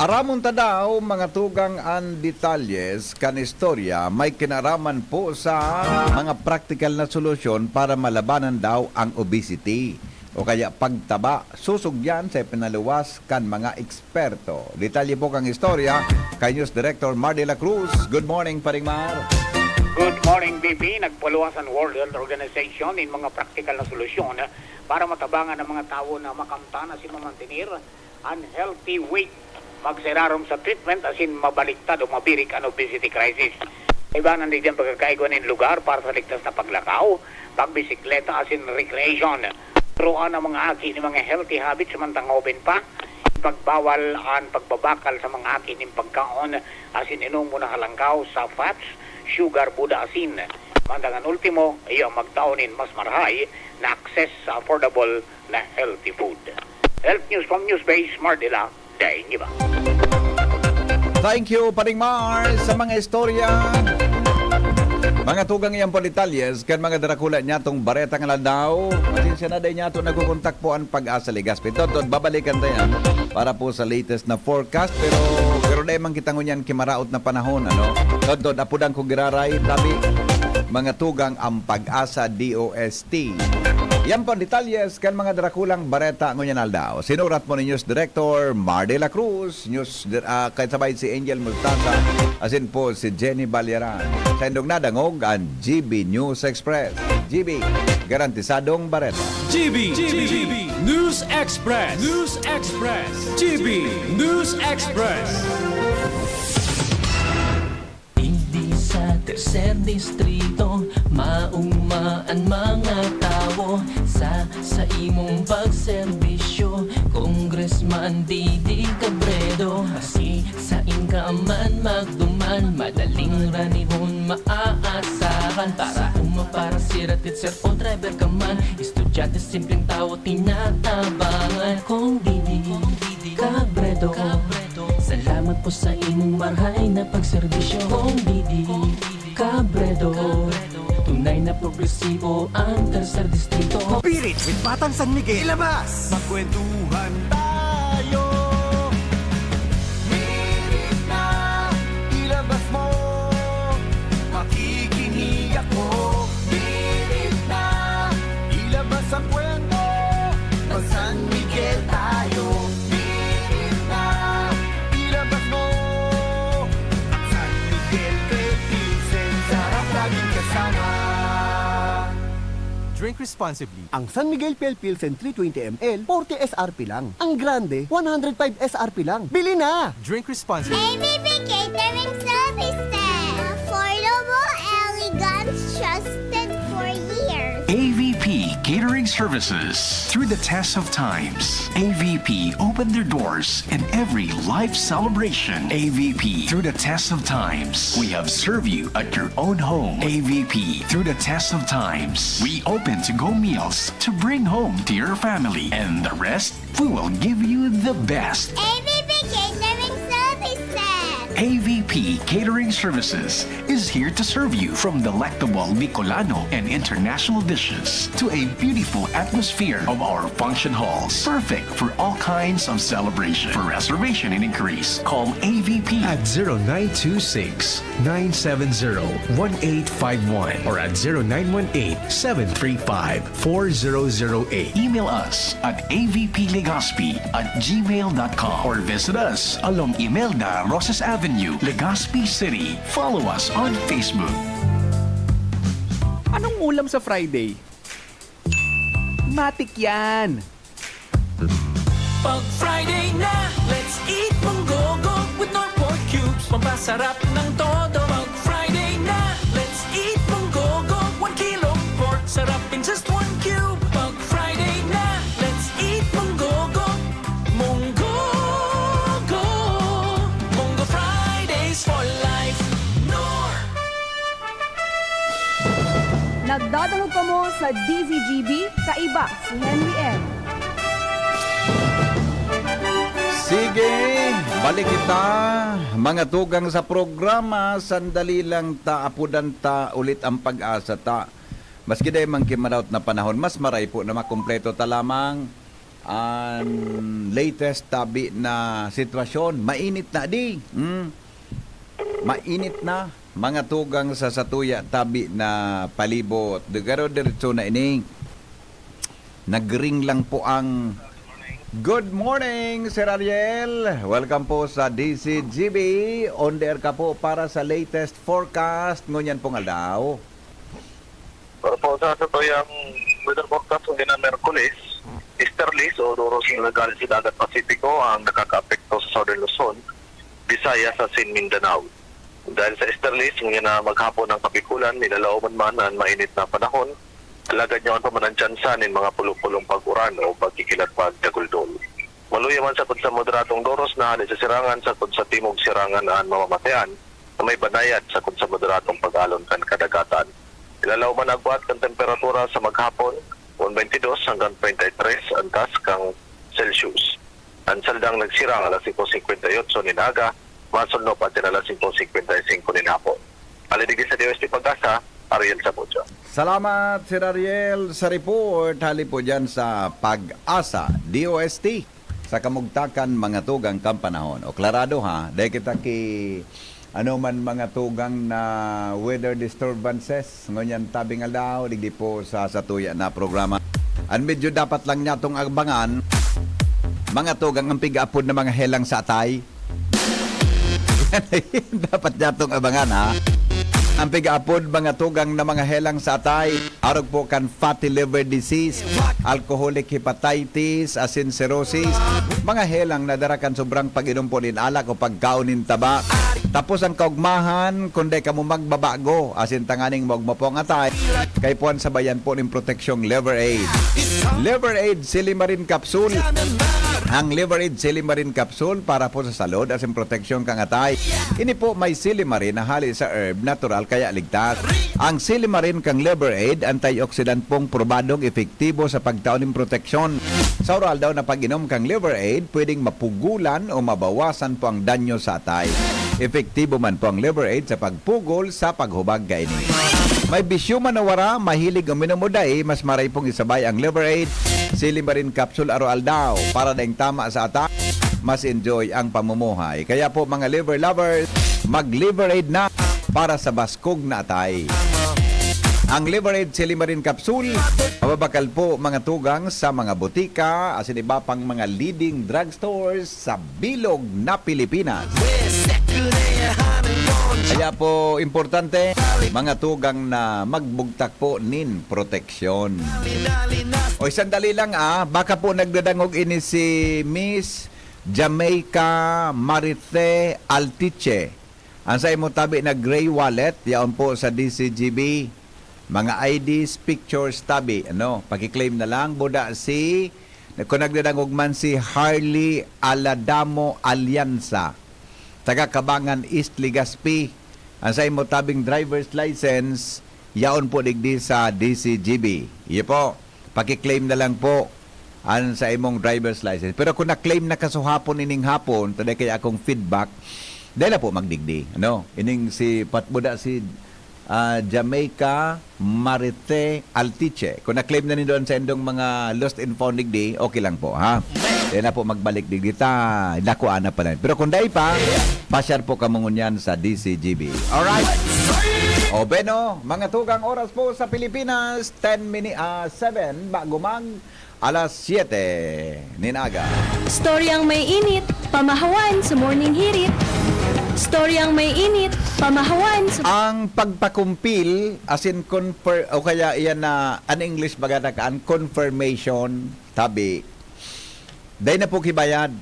Aramon ta daw, mga tugang, an detalyes kan istorya may kinaraman po sa mga praktikal na solusyon para malabanan daw ang obesity o kaya pagtaba. Susog yan sa ipinaluwas kan mga eksperto. Detalye po kang istorya kay News Director Mar de la Cruz. Good morning, Paring Mar. Good morning, B B. Nagpaluwas an World Health Organization nin mga praktikal na solusyon para matabangan ang mga tawo na makamtan asin mamantener an healthy weight. Magserarom sa treatment asin mabaliktad o mabirik an obesity crisis. Ibanan digdi an pagkakaigwa nin lugar para sa ligtas na paglakaw, pagbisikleta asin recreation. Turoan ang mga aki nin mga healthy habits mantang hoben pa. Ipagbawal an pagbabakal sa mga aki nin pagkaon asin inomon na halangkaw sa fats, sugar, buda, asin. Mantang an ultimo, iyo ang magtao nin mas marahay na access sa affordable na healthy food. Health News from Newsbase, Mardila, Daing Iba. Thank you, Paring Mars, sa mga istorya. Mga tugang, iyan po detalyes kan mga darakula niyatong bareta nga aldaw. Pasensya na, dai niyato nakokontak po an Pag-asa Legazpi. Totod, babalikan ta yan para po sa latest na forecast. Pero, pero dai man kita ngunyan kimaraot na panahon, ano? Totod, apudan ko giraray, tabi, mga tugang, ang Pag-asa D O S T. Yan po ang detalyes kan mga darakulang bareta ngunyan aldaw. Sinurat po ni News Director Mar de la Cruz, News Dir-, ah, kasabay si Angel Multasa, asin po si Jenny Balyaran. Sa indong nadangog, ang G B News Express. G B, garantisadong bareta. G B, G B, News Express, News Express, G B News Express. Digdi sa Tercer Distrito, mauma an mga tawo sa, sa imong pagserbisyo, Congressman Didi Cabredo. Asi sain ka man magduman, madaling ranihon maaasahan. Para uma, para sira, teacher o driver ka man, estudyante, simpleng tawo, tinatabangan. Kong Didi Cabredo, salamat po sa imong marhay na pagserbisyo. Kong Didi Cabredo, tunay na progresibo ang Tercer Distrito. Spirit with Batang San Miguel. Ilabas! Magkwentuhan tayo. Minit na, ilabas mo. Makikinig ako. Minit na, ilabas ang kwento. Mag-San Miguel tayo. Minit na, ilabas mo. San Miguel Pale Pilsen, sarap laging kasama. Drink responsibly. Ang San Miguel Pale Pilsen three twenty M L, forty S R P lang. Ang grande, one hundred five S R P lang. Bili na! Drink responsibly. A V P Catering Services. Affordable, elegant, trusted for years. A V P Catering Services. Through the test of times, A V P opened their doors in every life celebration. A V P, through the test of times, we have served you at your own home. A V P, through the test of times, we open to-go meals to bring home to your family. And the rest, we will give you the best. A V P Catering Services. A V P Catering Services is here to serve you, from delectable Bicolano and international dishes to a beautiful atmosphere of our function halls, perfect for all kinds of celebration. For reservation and inquiries, call A V P at zero nine two six, nine seven zero, one eight five one or at zero nine one eight, seven three five, four zero zero eight. Email us at A V P Legazpi at gmail dot com or visit us along Imelda Roses Avenue, Legazpi City. Follow us on Facebook. Anong ulam sa Friday? Matik yan! Pag Friday na, let's eat Munggogo with Knorr pork cubes. Pampasarap ng todo. Pag Friday na, let's eat Munggogo, one kilo pork, sarap in just one cube. Pag Friday na, let's eat Munggogo. Munggogo. Munggo Fridays for life. Knorr. Nagdadangog kamo sa D Z G B, kaiba si Henry M. Sige, balik kita, mga tugang sa programa. Sandali lang ta, apudan ta ulit ang Pag-asa ta. Maski dai man kimaraot na panahon, mas maray po na makumpleto ta lamang an latest tabi na sitwasyon. Mainit na di. Hmm? Mainit na, mga tugang sa satuya tabi na palibot. Dugaro diretso na ini. Nagring lang po ang Good morning, Sir Ariel. Welcome po sa D Z G B. On the air ka po para sa latest forecast ngunyan pong aldaw. Para po sa satuyang weather forecast, ngunyan na Merkulis, easterlies o duros na lagal sa Dagat Pasipiko ang nakakaapekto sa Southern Luzon, Visayas asin Mindanao. Dahil sa easterlies, ngunyan na maghapon ang Kabikulan, nilalaoman man an mainit na panahon, alagad yaon pa man an tsansa nin mga pulong-pulong pag-uran o pagkikilagbag daguldol. Maluya man sagkod sa moderadong duros na hale sa sirangan sagkod sa timog sirangan an mamamatean na may banayad sagkod sa moderadong pag-alon kan kadagatan. Nilalaoman na agwat kan temperatura sa maghapon, one twenty-two hanggang thirty-three antas kan Celsius. An saldang nagsirang alas singko singkwenta y otso nin aga, Masunod pa sila alas singko singkwenta y singko nin hapon. Hali digdi sa D O S T Pag-asa, Ariel Sabudio. Salamat, Sir Ariel, sa report. Hali po dyan sa Pag-asa, D O S T. Sa kamugtakan, mga tugang kan panahon. O klarado ha, dahil kita ki ano man mga tugang na weather disturbances, ngunyan tabing aldaw, digdi po sa satuya na programa. An medyo dapat lang nyatong abangan, mga tugang ang pig-aapod na mga helang sa atay. Dapat nyatong abangan, ha? Ang pig-aapod, mga tugang na mga helang sa atay, arog po kan fatty liver disease, alcoholic hepatitis, asin cirrhosis, mga helang na dara kan sobrang pag-inom po nin alak o pagkaon nin taba. Tapos ang kaugmahan, kung dai kamo magbabago, asin tanganing maugma po ang atay, kay puan sabayan po nin proteksyong Liver Aid. Liver Aid Silimarin Capsule. Ang Liver Aid Silimarin Capsule para po sa salud asin proteksyon kan atay. Ini po may silimarin na hali sa herb, natural kaya ligtas. Ang silimarin kan Liver Aid, antioxidant pong probadong epektibo sa pagtao nin proteksyon. Sa oral daw na pag-inom kan Liver Aid, pwedeng mapugulan o mabawasan po ang danyo sa atay. Epektibo man po ang Liver Aid sa pagpugol sa paghubag kaini. May bisyo man o wara, mahilig uminom o dai, mas maray pong isabay ang Liver Aid, Silimarin Capsule aro-aldaw para daing tama sa atay, mas enjoy ang pamumuhay. Kaya po, mga liver lovers, mag-Liver Aid na para sa baskog na atay. Ang Liver Aid Silimarin Capsule, mababakal po, mga tugang, sa mga botika, asin iba pang mga leading drugstores sa bilog na Pilipinas. Kaya po, importante, mga tugang, na magbugtak po nin proteksyon. Oy, sandali lang, ah. Baka po nagdadangog ini si Miss Jamaica Marithe Altiche. Ang sa imo tabi na gray wallet, yaon po sa D C G B. Mga I Ds, pictures, tabi, ano, paki-claim na lang. Buda si, kung nagdadangog man, si Harley Aladamo Alianza, taga Cabangan East, Legazpi. Ang sa imo tabing driver's license, yaon po digdi sa D C G B. Iyo po, paki-claim na lang po an sa imong driver's license. Pero kung na-claim na kasuhapon ining hapon, taday kaya akong feedback, dahil na po magdigdi. Ano? Ining si Patbuda, si, ah, Jamaica Marite Altiche. Kung na-claim na nindo an sa indong mga lost and found digdi, okay lang po, ha? Dahil na po magbalik digdi ta, nakuha na pala. Pero kung dai pa, pasyar po kamo ngunyan sa D C G B. Alright? O, beno, mga tugang, oras po sa Pilipinas, ten mini-, ah, seven, bago mag alas siyete nin aga. Storyang may init, pamahawan sa Morning Hirit. Storyang may init, pamahawan sa Ang pagpakumpil, asin confer-, o kaya iyan na, an English baga na kaan, confirmation, tabi, dai na po kibayad.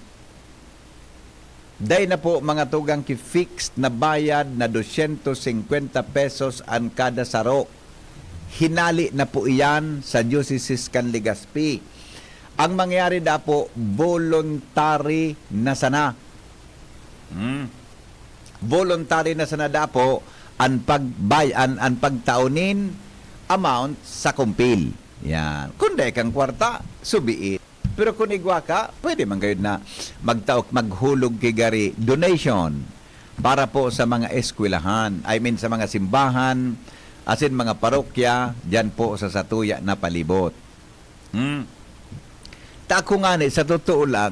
Dai na po, mga tugang, ki-fixed na bayad na dosyentos singkwenta pesos an kada saro. Hinali na po iyan sa Diocese kan Legazpi. Ang mangyari da po, voluntary na sana. Hmm. Voluntary na sana da po an pagbay-, an, an pagtao nin amount sa kumpil. Yan. Kung dai kang kwarta, subiit. Pero kung igwa ka, pwede man gayud na magtaok, maghulog ki gari donation para po sa mga eskwelahan, I mean, sa mga simbahan, asin mga parokya, diyan po sa satuya na palibot. Hmm. Ta ako ngani, sa totoo lang,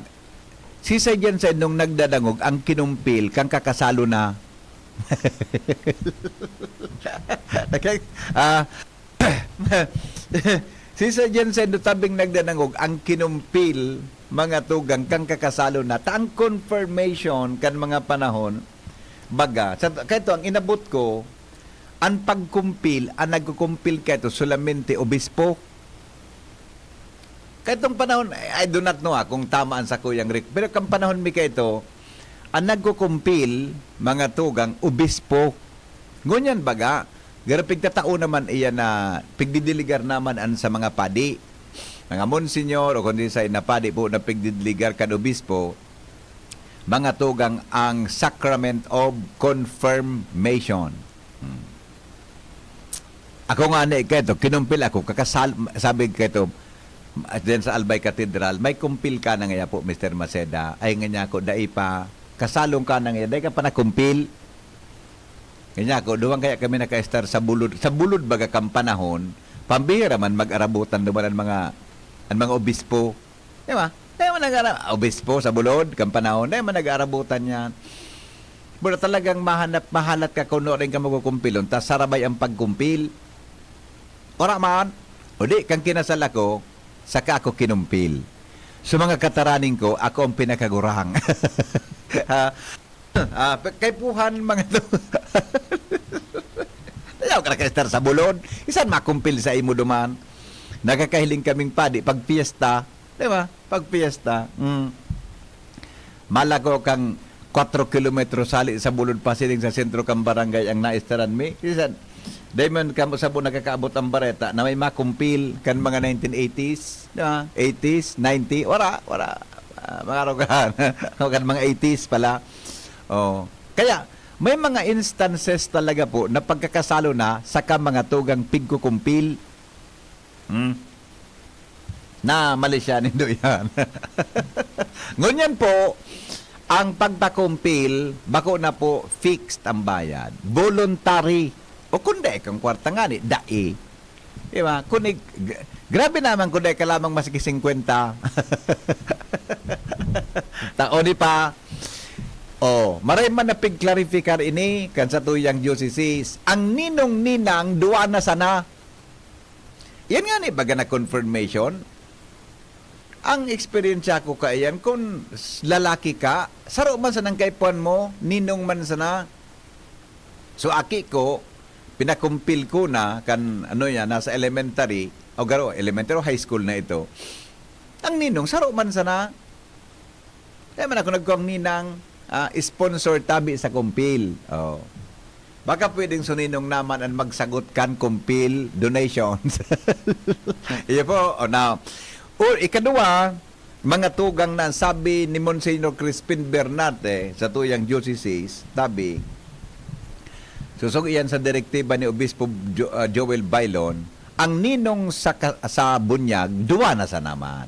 sisay diyan sa indong nagdadangog ang kinumpil kan kakasalo na? Nakay-, ah, Sisay diyan sa indo tabing nagdadangog ang kinumpil, mga tugang, kan kakasalo na, ta ang confirmation kan mga panahon, baga, sa, kaito ang inabot ko, an pagkumpil, an nagkukumpil kaito solamente obispo. Kaitong panahon, I, I do not know, ah, kung tama an sakuyang rek-, pero kan panahon mi kaito, an nagkukumpil, mga tugang, obispo. Ngunyan baga, garo pigtatao naman iyan na pigdidiligar naman an sa mga padi, mga monsenyor, o kundi sa na padi po na pigdidiligar kan obispo, mga tugang, ang Sacrament of Confirmation. Hmm. Ako ngani kaito, kinumpil ako, kakasal-, sabi kaito, diyan sa Albay Cathedral, may kumpil ka na ngaya po, Mister Maceda. Ay, nga niya ako, dai pa. Kasalong ka na ngayon, dai ka pa nakumpil. Kanya ako, duwang kaya kami nakaestar sa bulod. Sa bulod baga kang panahon, pambihira man mag-arabutan duman ang mga, ang mga obispo. Di ba? Dai man nag-ara-, obispo sa bulod, kang panahon, dai man nag-arabutan yan. Pero talagang mahanap, mahalat ka kung nuarin ka magkukumpilon, ta sarabay ang pagkumpil. Ora man, o di, kang kinasal ako, saka ako kinumpil. So, mga kataraning ko, ako ang pinakagurang. Ha? Ah, pe-, kaipuhan, mga to. Ayaw ka nakaestar sa bulod. Isan makumpil sa imo duman? Nakakahiling kaming padi pag piyesta. Di ba? Pag piyesta. Mm. Malako kang kwatro kilometro sali sa bulod pasiring sa sentro kang barangay ang naestaran mi. Isan, dai man kamo sabo nakakaabot ang bareta na may makumpil kan mga nineteen eighties, di ba? Eighties, ninety, wala, wala. Ah, mga rogahan. Kan mga eighties pala. Oh. Kaya, may mga instances talaga po na pagkakasalo na saka mga tugang pigkukumpil. Hmm. Na, mali siya, nindo yan. Ngunyan po, ang pagpakumpil, bako na po fixed ang bayad. Voluntary. O kung dai kang kwarta nga ni, dai. Di ba? Kung ig-, g-, grabe naman kung dai ka lamang maski singkwenta. Taon ni pa. Oh, maray man na pigklarifikar ini kan sa tuyang diocese. Ang ninong ninang duwa na sana. Yan nga ni baga na confirmation. Ang eksperyensya ko kaiyan, kung s-, lalaki ka, saro man sanang kaipuhan mo, ninong man sana. So, aki ko, pinakumpil ko na kan, ano yan, nasa elementary, o garo, elementary o high school na ito. Ang ninong, saro man sana. Kaya man ako nagkuang ninang, ah, sponsor tabi sa kumpil. Oh. Baka pwedeng suninong naman ang magsagot kan kumpil donations. Iyo po, oh, now. O, ikaduwa, mga tugang na sabi ni Monsignor Crispin Bernate sa tuyang diocese, tabi, susog iyan sa direktiba ni Obispo Jo-, ah, Joel Bailon, ang ninong sa ka-, sa bunyag, duwa na sa naman.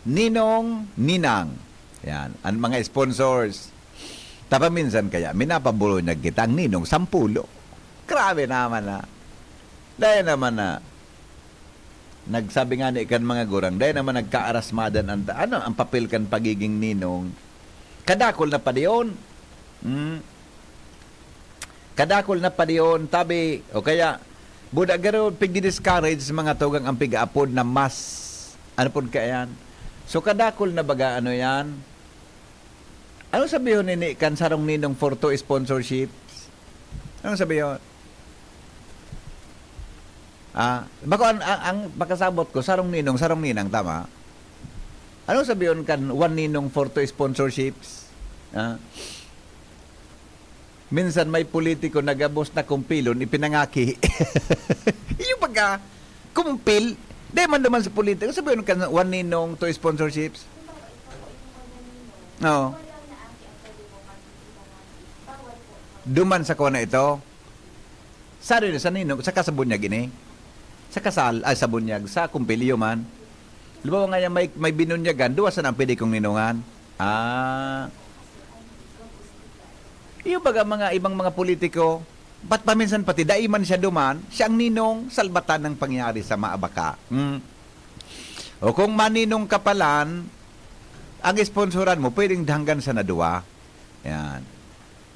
Ninong, ninang. Yan. Ang mga sponsors. Tapaminsan kaya, minapaburunyag kita ang ninong sampulo. Grabe naman na. Dahil naman na, nagsabi nga ni kan mga gurang, dahil naman nagkaarasmadan ang ta-, ano, ang papel kan pagiging ninong. Kadakol na pa diyon. Hmm. Kadakol na pa diyon, tabi, o kaya, buda garo, pigdi-discourage sa mga tugang ang pig-aapod na mas, ano pud kaya yan? So, kadakol na baga, ano yan? Ano sabihon nini kan sarong ninong for two sponsorships? Ano sabihon? Ah, bako ang, ang, ang pakasabot ko, sarong ninong, sarong ninang, tama? Ano sabihon kan one ninong for two sponsorships? Ah, minsan may politiko na gabos na kumpilon, ipinangaki. Iyo pagka, kumpil, dai man naman sa politiko. Sabihon kan one ninong, two sponsorships. Oo. Duman sa kuha na ito. Sa rin, sa ninong, sa kasabunyag ini. Sa kasal, ay, sa bunyag, sa kumpilyo man. Halimbawa nga yan, may, may binunyagan, duwa sana ang pwede kong ninungan. Ah. Iyo baga mga ibang mga politiko, ba't paminsan pati dai man siya duman, siya ang ninong, salbatan ng pangyayari sa maabaka. Hmm. O kung maninong kapalan, ang sponsoran mo, pwedeng hanggan sa naduwa. Yan.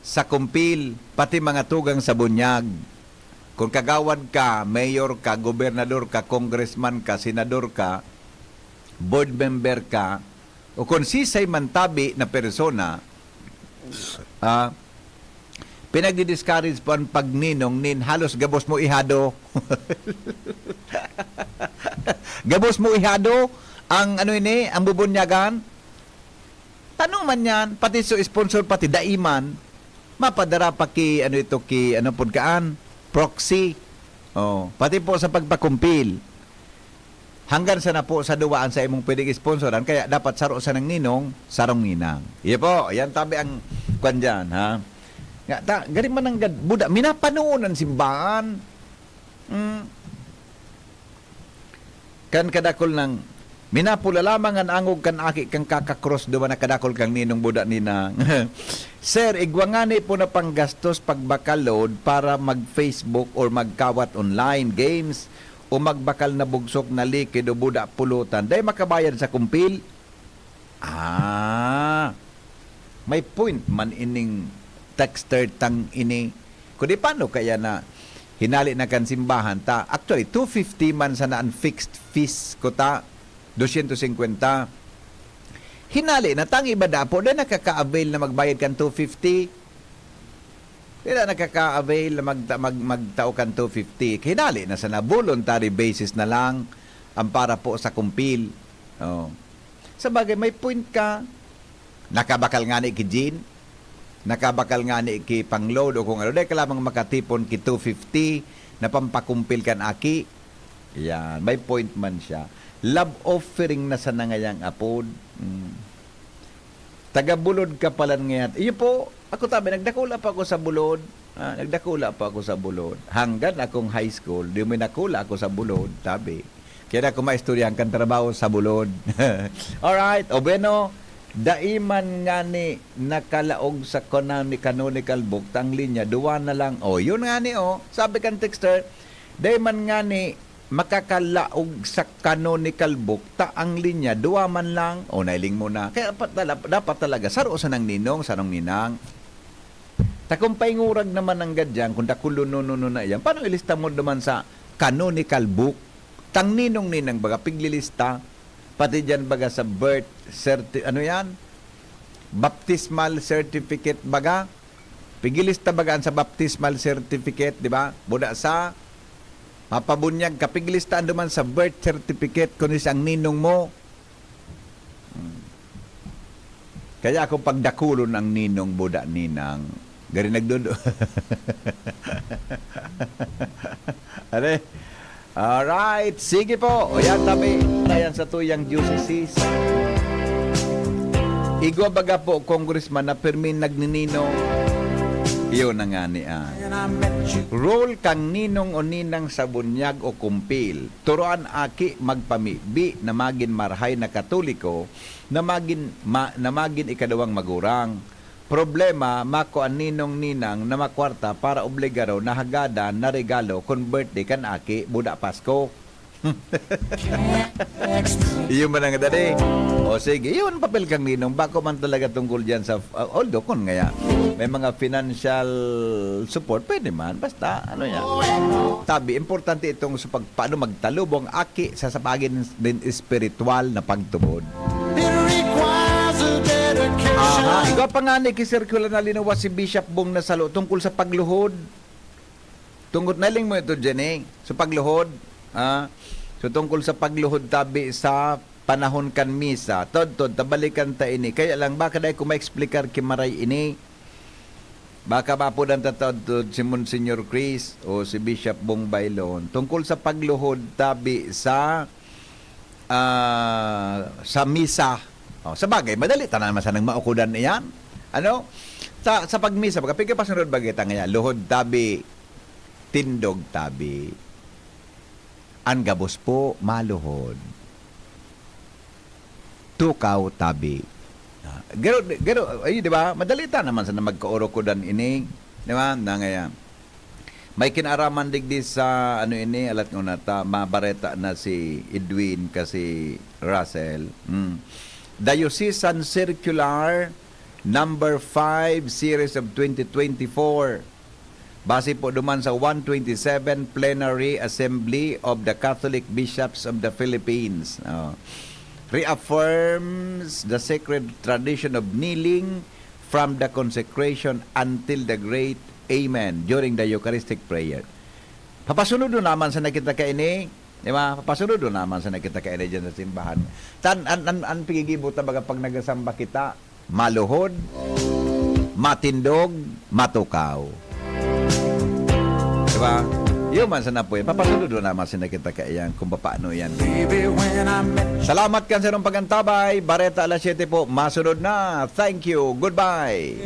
Sa kumpil, pati mga tugang sa bunyag. Kung kagawad ka, mayor ka, gobernador ka, congressman ka, senador ka, board member ka, o kung sisay man tabi na persona, ah, pinagdi-discourage po ang pagninong nin halos gabos mo ihado. Gabos mo ihado ang ano ini, ang bubunyagan. Tano man yan, pati so sponsor, pati daiman, mapadara pa ki, ano ito, ki, ano pod kaan, proxy. Oh, pati po sa pagpakumpil. Hanggang sa na po sa duwaan sa imong pwedeng sponsoran, kaya dapat saro sa nang ninong, sarong ninang. Iyo po, yan tabi ang kwan dyan, ha? Nga, ta, gari man ang gad-, buda, minapanoon ang simbahan. Mm. Kan kadakol ng Minapula lamang an angog kan aki kan kakakrus duman na kadakul kan ninong buda ninang. Sir, igwa ngani po na panggastos pagbakal load para mag-Facebook or magkawat online games o magbakal na bugsok na likid o buda pulutan. Dai makabayad sa kumpil? Ah, may point man ining texter tang ini. Kundi paano kaya na hinali na kan simbahan ta? Actually, two fifty man sana an fixed fees ko ta, dosyentos singkwenta. Hinali na tang iba dapo, dai nakaka-avail na magbayad kan two fifty. Dai na nakaka-avail na magta-, mag-, magtao kan two fifty. Hinali na sana, voluntary basis na lang ang para po sa kumpil. Oh. Sa bagay, may point ka. Nakabakal ngani ki Jean, nakabakal ngani ki pang-load o kung ano, dai ka lamang makatipon ki two fifty na pampakumpil kan aki. Yan, may point man siya. Love offering na sana ngayang apod. Mm. Taga Bulod ka palan ngayan. Iyo po, ako tabi, nagdakula pa ako sa Bulod. Ah, nagdakula pa ako sa Bulod. Hanggang akong high school, di may nakula ako sa Bulod, tabi. Kaya na ako maistoryahan kan trabaho sa Bulod. Alright, o bueno, dai man ngani nakalaog sa canoni-, canonical book, ta ang linya, duwa na lang. O, yun ngani, o. Sabi kan texter, dai man ngani makakalaog sa canonical book, ta ang linya, duwa man lang. O, nailing mo na. Kaya pa-, tala-, dapat talaga, saro sanang ninong, sarong ninang. Ta kung paingurag naman ang gadyang, kung dakulon no, no, no na iyan, paano ilista mo naman sa canonical book? Tang ninong-ninang baga, piglilista, pati dyan baga sa birth certi-, ano yan? Baptismal certificate baga? Pigilista baga an sa baptismal certificate, di ba? Buda sa mapabunyag ka, piglista an duman sa birth certificate, kung siyang ninong mo. Hmm. Kaya ako pagdakulon ang ninong buda ninang. Gari nagdudu-, Are? Alright, sige po. O yan, tabi. Ayan sa tuyang diocese. Igwa baga po, congressman, na pirmi nagninino. Yun na nga ni, ah. Role kang ninong o ninang sa bunyag o kumpil. Turuan aki magpamibi na magin marahay na Katoliko, na magin, ma-, na magin ikaduwang magurang. Problema, mako an ninong ninang na makwarta para obligaron na hagadan na regalo kun birthday kan aki, buda Pasko. Iyo man ang dali. O sige, yun papel kang ninong. Bako man talaga tungkol dyan sa, uh, although kun ngaya, may mga financial support, pwede man. Basta, ano yan. Tabi, importante itong sa pag-, paano magtalubong aki sa, sa pagin din espiritual na pagtubod. Aha, igwa pa nga ni kisirkular na linuwas si Bishop Bong Nasalo tungkol sa pagluhod. Tungkol, nailing mo ito, Jenny. So, pagluhod, ah, so, tungkol sa pagluhod tabi sa panahon kan misa, todtod, tabalikan ta ini. Kaya lang, baka dai ko ma-explicar ki Maray ini. Baka mapudan ta todtod si Monsignor Chris o si Bishop Bong Bailon tungkol sa pagluhod tabi sa, ah, sa misa. O, sa bagay, madali ta naman sanang maukodan iyan. Ano? Ta, sa pagmisa, baga, pigkapasunod bagay ta ngayon, luhod tabi, tindog tabi. An gabos po, maluhod. Tukaw tabi. Ah, garo, garo, ay, di ba? Madali ta naman sana magkaurokodan ini. Di ba? Na ngayon. May kinaraman digdi sa, ano ini, alat ko na ta, mabareta na si Edwin kasi Russell. Mm. Diocesan Circular number five, series of twenty twenty-four. Base po duman sa one twenty-seven Plenary Assembly of the Catholic Bishops of the Philippines. Oh. Reaffirms the sacred tradition of kneeling from the consecration until the great Amen during the Eucharistic prayer. Papasunod naman sana kita kaini, di ba? Papasunod naman sana kita kaini dyan sa simbahan. Tan, an, an, an pigigibo ta baga pag nagasamba kita, maluhod, matindog, matukaw. Di ba? Yun man sana po yan. Papasunod naman sana kita kaiyan kung paano yan. Salamat kan sa inyong pag-antabay. Bareta alas siyete po. Masunod na. Thank you. Goodbye.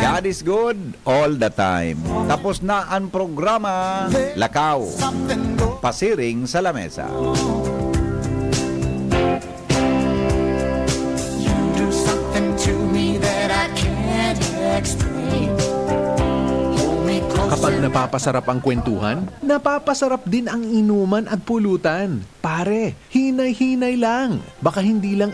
God is good all the time. Tapos na ang programa. Lakaw. Pasiring sa lamesa. Napapasarap ang kwentuhan, napapasarap din ang inuman at pulutan. Pare, hinay-hinay lang. Baka hindi lang